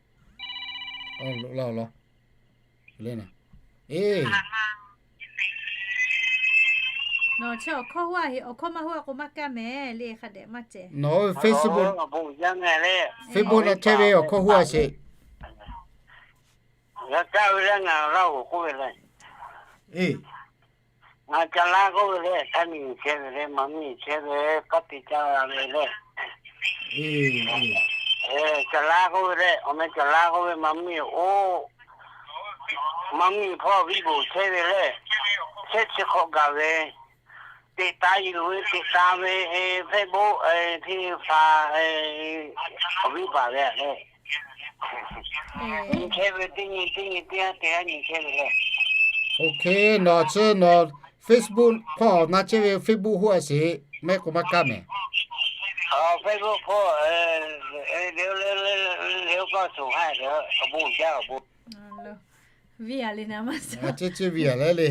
Nawˬ chi awˬ hkawˇ hu-a heꞈ, awˬ hkawˇ maˇ hu-a k'o maˇ kaˇ mehˍ le, hk'a dehꞈ maˇ cehˬ. Nawˬ Facebook, Facebook naˆ chehˇ ve awˬ hkawˇ hu-a sheˍ. G'a kaˇ ve le, ngaˬ Laˇ huˍ k'oˆ ve le. Ngaˬ Caˬ laˇ k'oˆ ve le, Htaiˇ miˬ chehˇ ve le, Maˍ miˬ chehˇ ve, kaˇ te caˇ ve le. Caˬ laˇ k'oˆ ve le, awˬ meh Caˬ laˇ k'oˆ ve, Maˍ miˬ oˇ, Maˍ miˬ hpawˇ viˉ boˬ chehˇ ve le, chehˇ chi hk'awꞈ gaˬ ve, teꞈ taˍ yuˬ ve, teꞈ taˍ ve, Facebook, teˇ hpaˍ, awˬ viˉ paˍ ve le. Nyi chehˇ ve teˇ nyi teˇ nyi teˇ g'aˇ te g'aˇ nyi chehˇ ve le. OK, nawˬ chi nawˬ Facebook hpawˇ awˬ na chehˇ ve Facebook hu-a sheˍ, maˇ heˆ k'o maˇ kaˇ mehˍ. Facebook hpawˇ, le, le, le, le, le, awˬ bon jaˇ awˬ bon. Viˇ a le naˍ maˇ, chi chi viˇ a leh le.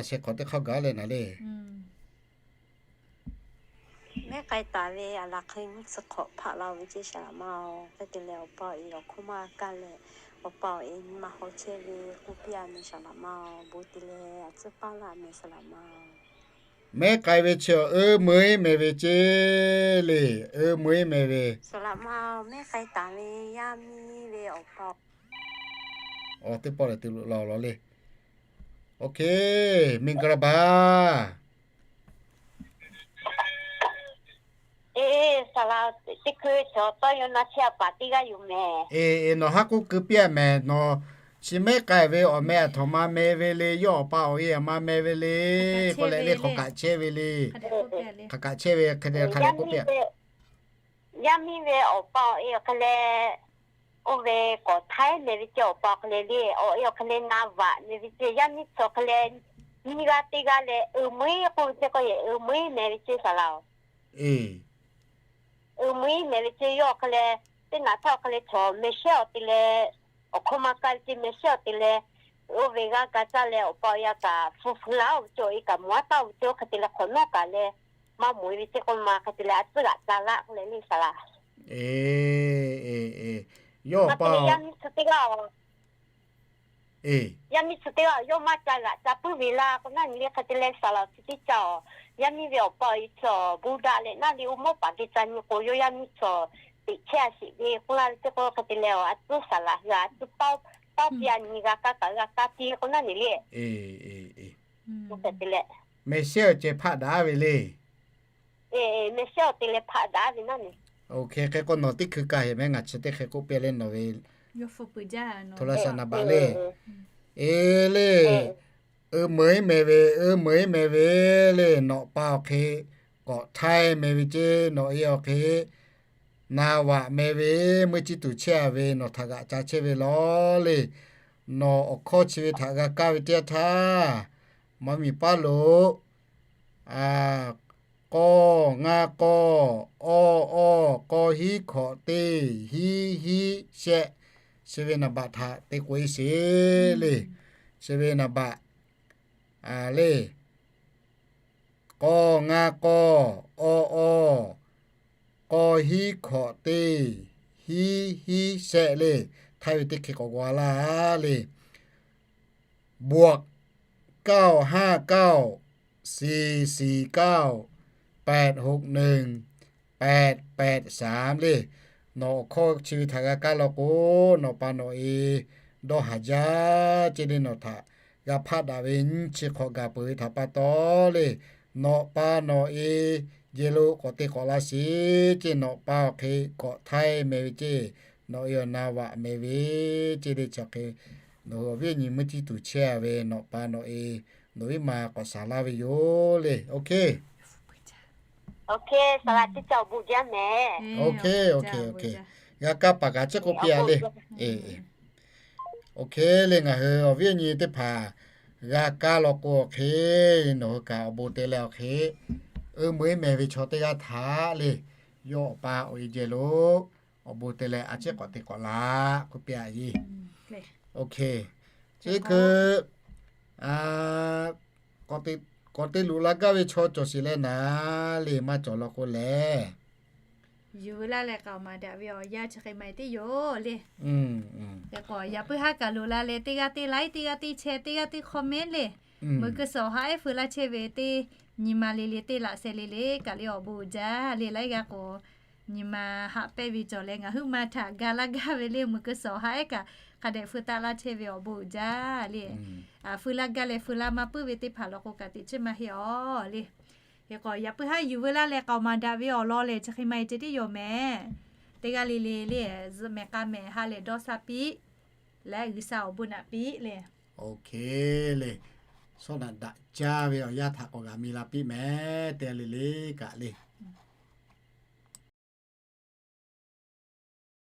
Sheh hk'awꞈ teˇ hk'aˇ gaˬ leh naˍ le. Mehˉ k'ai taˍ ve aˬ laˬ hk'e nyiˇ chi hk'awꞈ hpaˆ la ve ceˇ saˍ laꞈ ma-oˬ. Hk'e te leh awˬ pa awˬ e awˬ hkawˇ maˇ kaˇ leh, awˬ pa awˬ e nyi ma haw chehˇ ve k'oˆ piˇ-a mehˍ saˍ laꞈ ma-oˬ. Bon te leh a tcuhˇ paˇ laˇ mehˍ saˍ laꞈ ma-oˬ. Mehˉ k'ai ve chi awˬ uiˍ meuꞈ iˉ meh ve ceˇ le, uiˍ meuꞈ iˉ meh ve. Saˍ laꞈ ma-oˬ, mehˉ k'ai taˍ ve yaˇ miˇ ve awˬ pa-oˬ. Awˬ teˇ pawˆ lehˬ te lo la law le. OK, မင်္ဂလာပါ. Eˬ, saˍ laꞈ, teˇ hkui chaw tawˇ yaw na chehˇ a paˍ teˇ g'aˇ yoˬ mehˍ. Eˬ, nawˬ haˉ k'oˆ keu piˇ-a mehˍ. Nawˬ chi mehˉ k'ai ve awˬ meh aˬ htoꞈ ma meh ve le, yawˇ awˬ pa awˬ e aˬ ma meh ve le k'oˆ leh le, hk'aˬ kaꞈ chehˇ ve le. Hk'aˬ kaꞈ chehˇ ve hk'e te hk'a dehꞈ k'oˆ piˇ-a. Yaˇ miˇ ve awˬ pa awˬ e awˬ hk'e leh, oˇ ve k'awꞈ htaiˉ meh ve ceˇ, awˬ pa awˬ hk'e leh le, awˬ e awˬ hk'e leh naˍ vaꞈ meh ve ceˇ. Yaˇ miˇ chaw hk'e leh nyiˇ g'aˇ teˇ g'aˇ leh uiˍ meuꞈ iˉ k'oˆ ve ceˇ k'o, uiˍ meuꞈ iˉ meh ve ceˇ saˍ laꞈ-oˬ. Uiˍ meuꞈ iˉ meh ve ceˇ. Yawˇ awˬ hk'e leh, teˇ naꞈ htaˇ awˬ hk'e leh chaw meh shehˉ awˬ te leh, awˬ hkawˇ maˇ kaˇ ve ceˇ, meh shehˉ awˬ te leh, oˇ ve g'aˇ ga caˇ leh awˬ pa awˬ e a kaꞈ hpu hpu laˇ-oˬ ve ceˇ, awˬ e kaꞈ mawˬ aˉ taˍ-oˬ ve ceˇ, oˇ hk'e te leh hk'awꞈ nawˉ kaꞈ leh maˇ mawˬ e ve ceˇ k'o, ma hk'e te leh a tcuhˉ g'aꞈ ca laˇ k'oˆ leh le saˍ laꞈ. Yawˇ awˬ pa yaˇ miˇ chi teˇ g'aˇ, yaˇ miˇ chi teˇ g'aˇ yawˇ maˇ ca g'aꞈ ca puiˉ ve laˇ k'o naˇ nyi le, hk'e te leh saˍ laꞈ chi teˇ ca-oˬ, yaˇ miˇ ve awˬ pa awˬ e chaw bon daꞈ leh naˇ le, oˇ mawˇ paˍ geh ca nyi k'o, yawˇ yaˇ miˇ chaw teꞈ chehˇ a sheˍ ve k'oˆ laˇ ve ceˇ k'o, hk'e te leh a tcuhˉ saˍ laꞈ g'a a tcuhˉ paˇ, paˇ piˇ a nyi g'a kaˇ kaꞈ g'a kaˇ piˇ k'o naˇ nyi le. Meh shehˉ awˬ ceh hpaˆ daꞈ ve le. Meh shehˉ awˬ te leh hpaˆ daꞈ ve naˇ nyi. Oˇ hk'e hk'e k'o nawˬ teˇ hkui kaꞈ heˍ mehˍ, ngaˬ chi teˇ hk'e k'oˆ piˇ leh nawˬ ve hto la shaˍ naˍ baꞈ le. Eˬ le, uiˍ meuꞈ iˉ meh ve, uiˍ meuꞈ iˉ meh ve le, nawˬ pa awˬ hk'e k'awꞈ htaiˇ meh ve ceˇ, nawˬ e awˬ hk'e naˍ vaꞈ meh ve, meuˇ ciˇ tuˬ chehˇ a ve, nawˬ htaꞈ g'aꞈ ca chehˇ ve law le. Nawˬ awˬ hkawˇ chi ve htaꞈ g'a kaˇ ve teˇ yanˇ htaˇ, maˇ miˬ paˉ lo k'awˇ ngaˇ k'awˇ, awˇ awˇ, k'awˇ hiˉ hkawꞈ teˇ, hiˉ hiˉ shehˆ, chi ve naˍ baꞈ htaꞈ te k'oꞈ e sheˍ le. Chi ve naˍ baꞈ le, k'awˇ ngaˇ k'awˇ, awˇ awˇ, k'awˇ hiˉ hkawꞈ teˇ, hiˉ hiˉ shehˆ le. Htaiˇ ve teˇ hk'e k'awꞈ g'a laˇ le. บวกเก้าห้าเก้า สี่สี่เก้า แปดหกหนึ่ง แปดแปดสาม le. Nawˬ awˬ hkawˇ chi ve htaꞈ g'a kaˇ law k'o, nawˬ pa nawˬ e dawˇ haˍ jaˇ ceˇ le. Nawˬ htaꞈ g'a hpaˆ daꞈ ve nyiˇ chi hk'awꞈ gaˬ peuˬ ve htaꞈ pa taw le, nawˬ pa nawˬ e jehˬ lo k'awꞈ te k'awꞈ laˇ sheˍ ceˇ. Nawˬ pa awˬ hk'e k'awꞈ htaiˇ meh ve ceˇ, nawˬ e awˬ na vaꞈ meh ve ceˇ le. Chi hk'e nawˬ hui awˬ viˉ awˬ nyi meuˇ ciˇ tuˬ chehˇ a ve nawˬ pa nawˬ e Nawˬ viˉ ma k'awꞈ shaˍ laˇ ve yoˬ le. OK, OK, OK, g'a kaˇ paˍ kaꞈ chi k'oˆ piˇ a le. OK le, ngaˬ hui awˬ viˉ awˬ nyi teˇ hpaˍ g'a kaˇ law k'o awˬ hk'e, nawˬ hui kaꞈ awˬ bon te leh awˬ hk'e, uiˍ meuꞈ mehˍ ve chaw teˇ g'aˇ htaꞈ le, yawˇ awˬ pa awˬ e jehˬ lo awˬ bon te leh a ciˉ k'awꞈ te k'awꞈ laꞈ k'oˆ piˇ a ye. OK, chi hkui k'awꞈ te luꞈ la gaˇ ve chaw cawˬ sheˍ leh naˍ le, maˇ cawˬ law k'o lehˬ, yuˬ veu laˇ leh k'aoˍ maˍ daꞈ ve awˬ yanˇ chi hk'e maˇ heˆ teˇ yoˬ le. Hk'e k'o yaꞈ puiˉ haˉ kaꞈ loꞈ la leh teˇ g'aˇ teˇ like, teˇ g'aˇ teˇ share, teˇ g'aˇ teˇ comment le, meuꞈ keu suhˍ awˬ ha ehˉ feu laˇ chehˇ ve teˇ nyi ma le le teˇ laꞈ sheh le le kaꞈ le awˬ bon uiˍ jaˇ le. Laiˉ g'aˇ k'o nyi ma haꞈ pehnˇ ve cawˬ leh ngaˬ huiˉ ma htaꞈ ga laˇ gaˇ ve le, meuꞈ keu suhˍ awˬ ha ehˉ kaꞈ hk'a dehꞈ feu taˆ laˇ chehˇ ve awˬ bon uiˍ jaˇ le. Feu laˇ gaˇ leh feu laˇ maˇ puiˉ ve teˇ hpaˍ law k'o kaꞈ teꞈ chiˉ maˇ heˆ aˬ le. Hk'e k'o yaꞈ puiˉ haˉ yuˬ veu laˇ leh k'aoˍ maˍ daꞈ ve awˬ lawn lehˬ chi hk'e maˇ heˆ ceh tiˉ yoˬ mehˍ. Teˇ g'aˇ le le le zuhꞈ mehˍ k'a mehˍ ha lehˬ dawˇ sha piˇ leh G'uiˬsha awˬ bon naꞈ piˇ le. OK le, sawˉ naꞈ daꞈ jaˇ ve awˬ yanˇ htaꞈ k'awꞈ g'a mi la piˇ mehˍ teˇ g'aˇ le le kaꞈ le.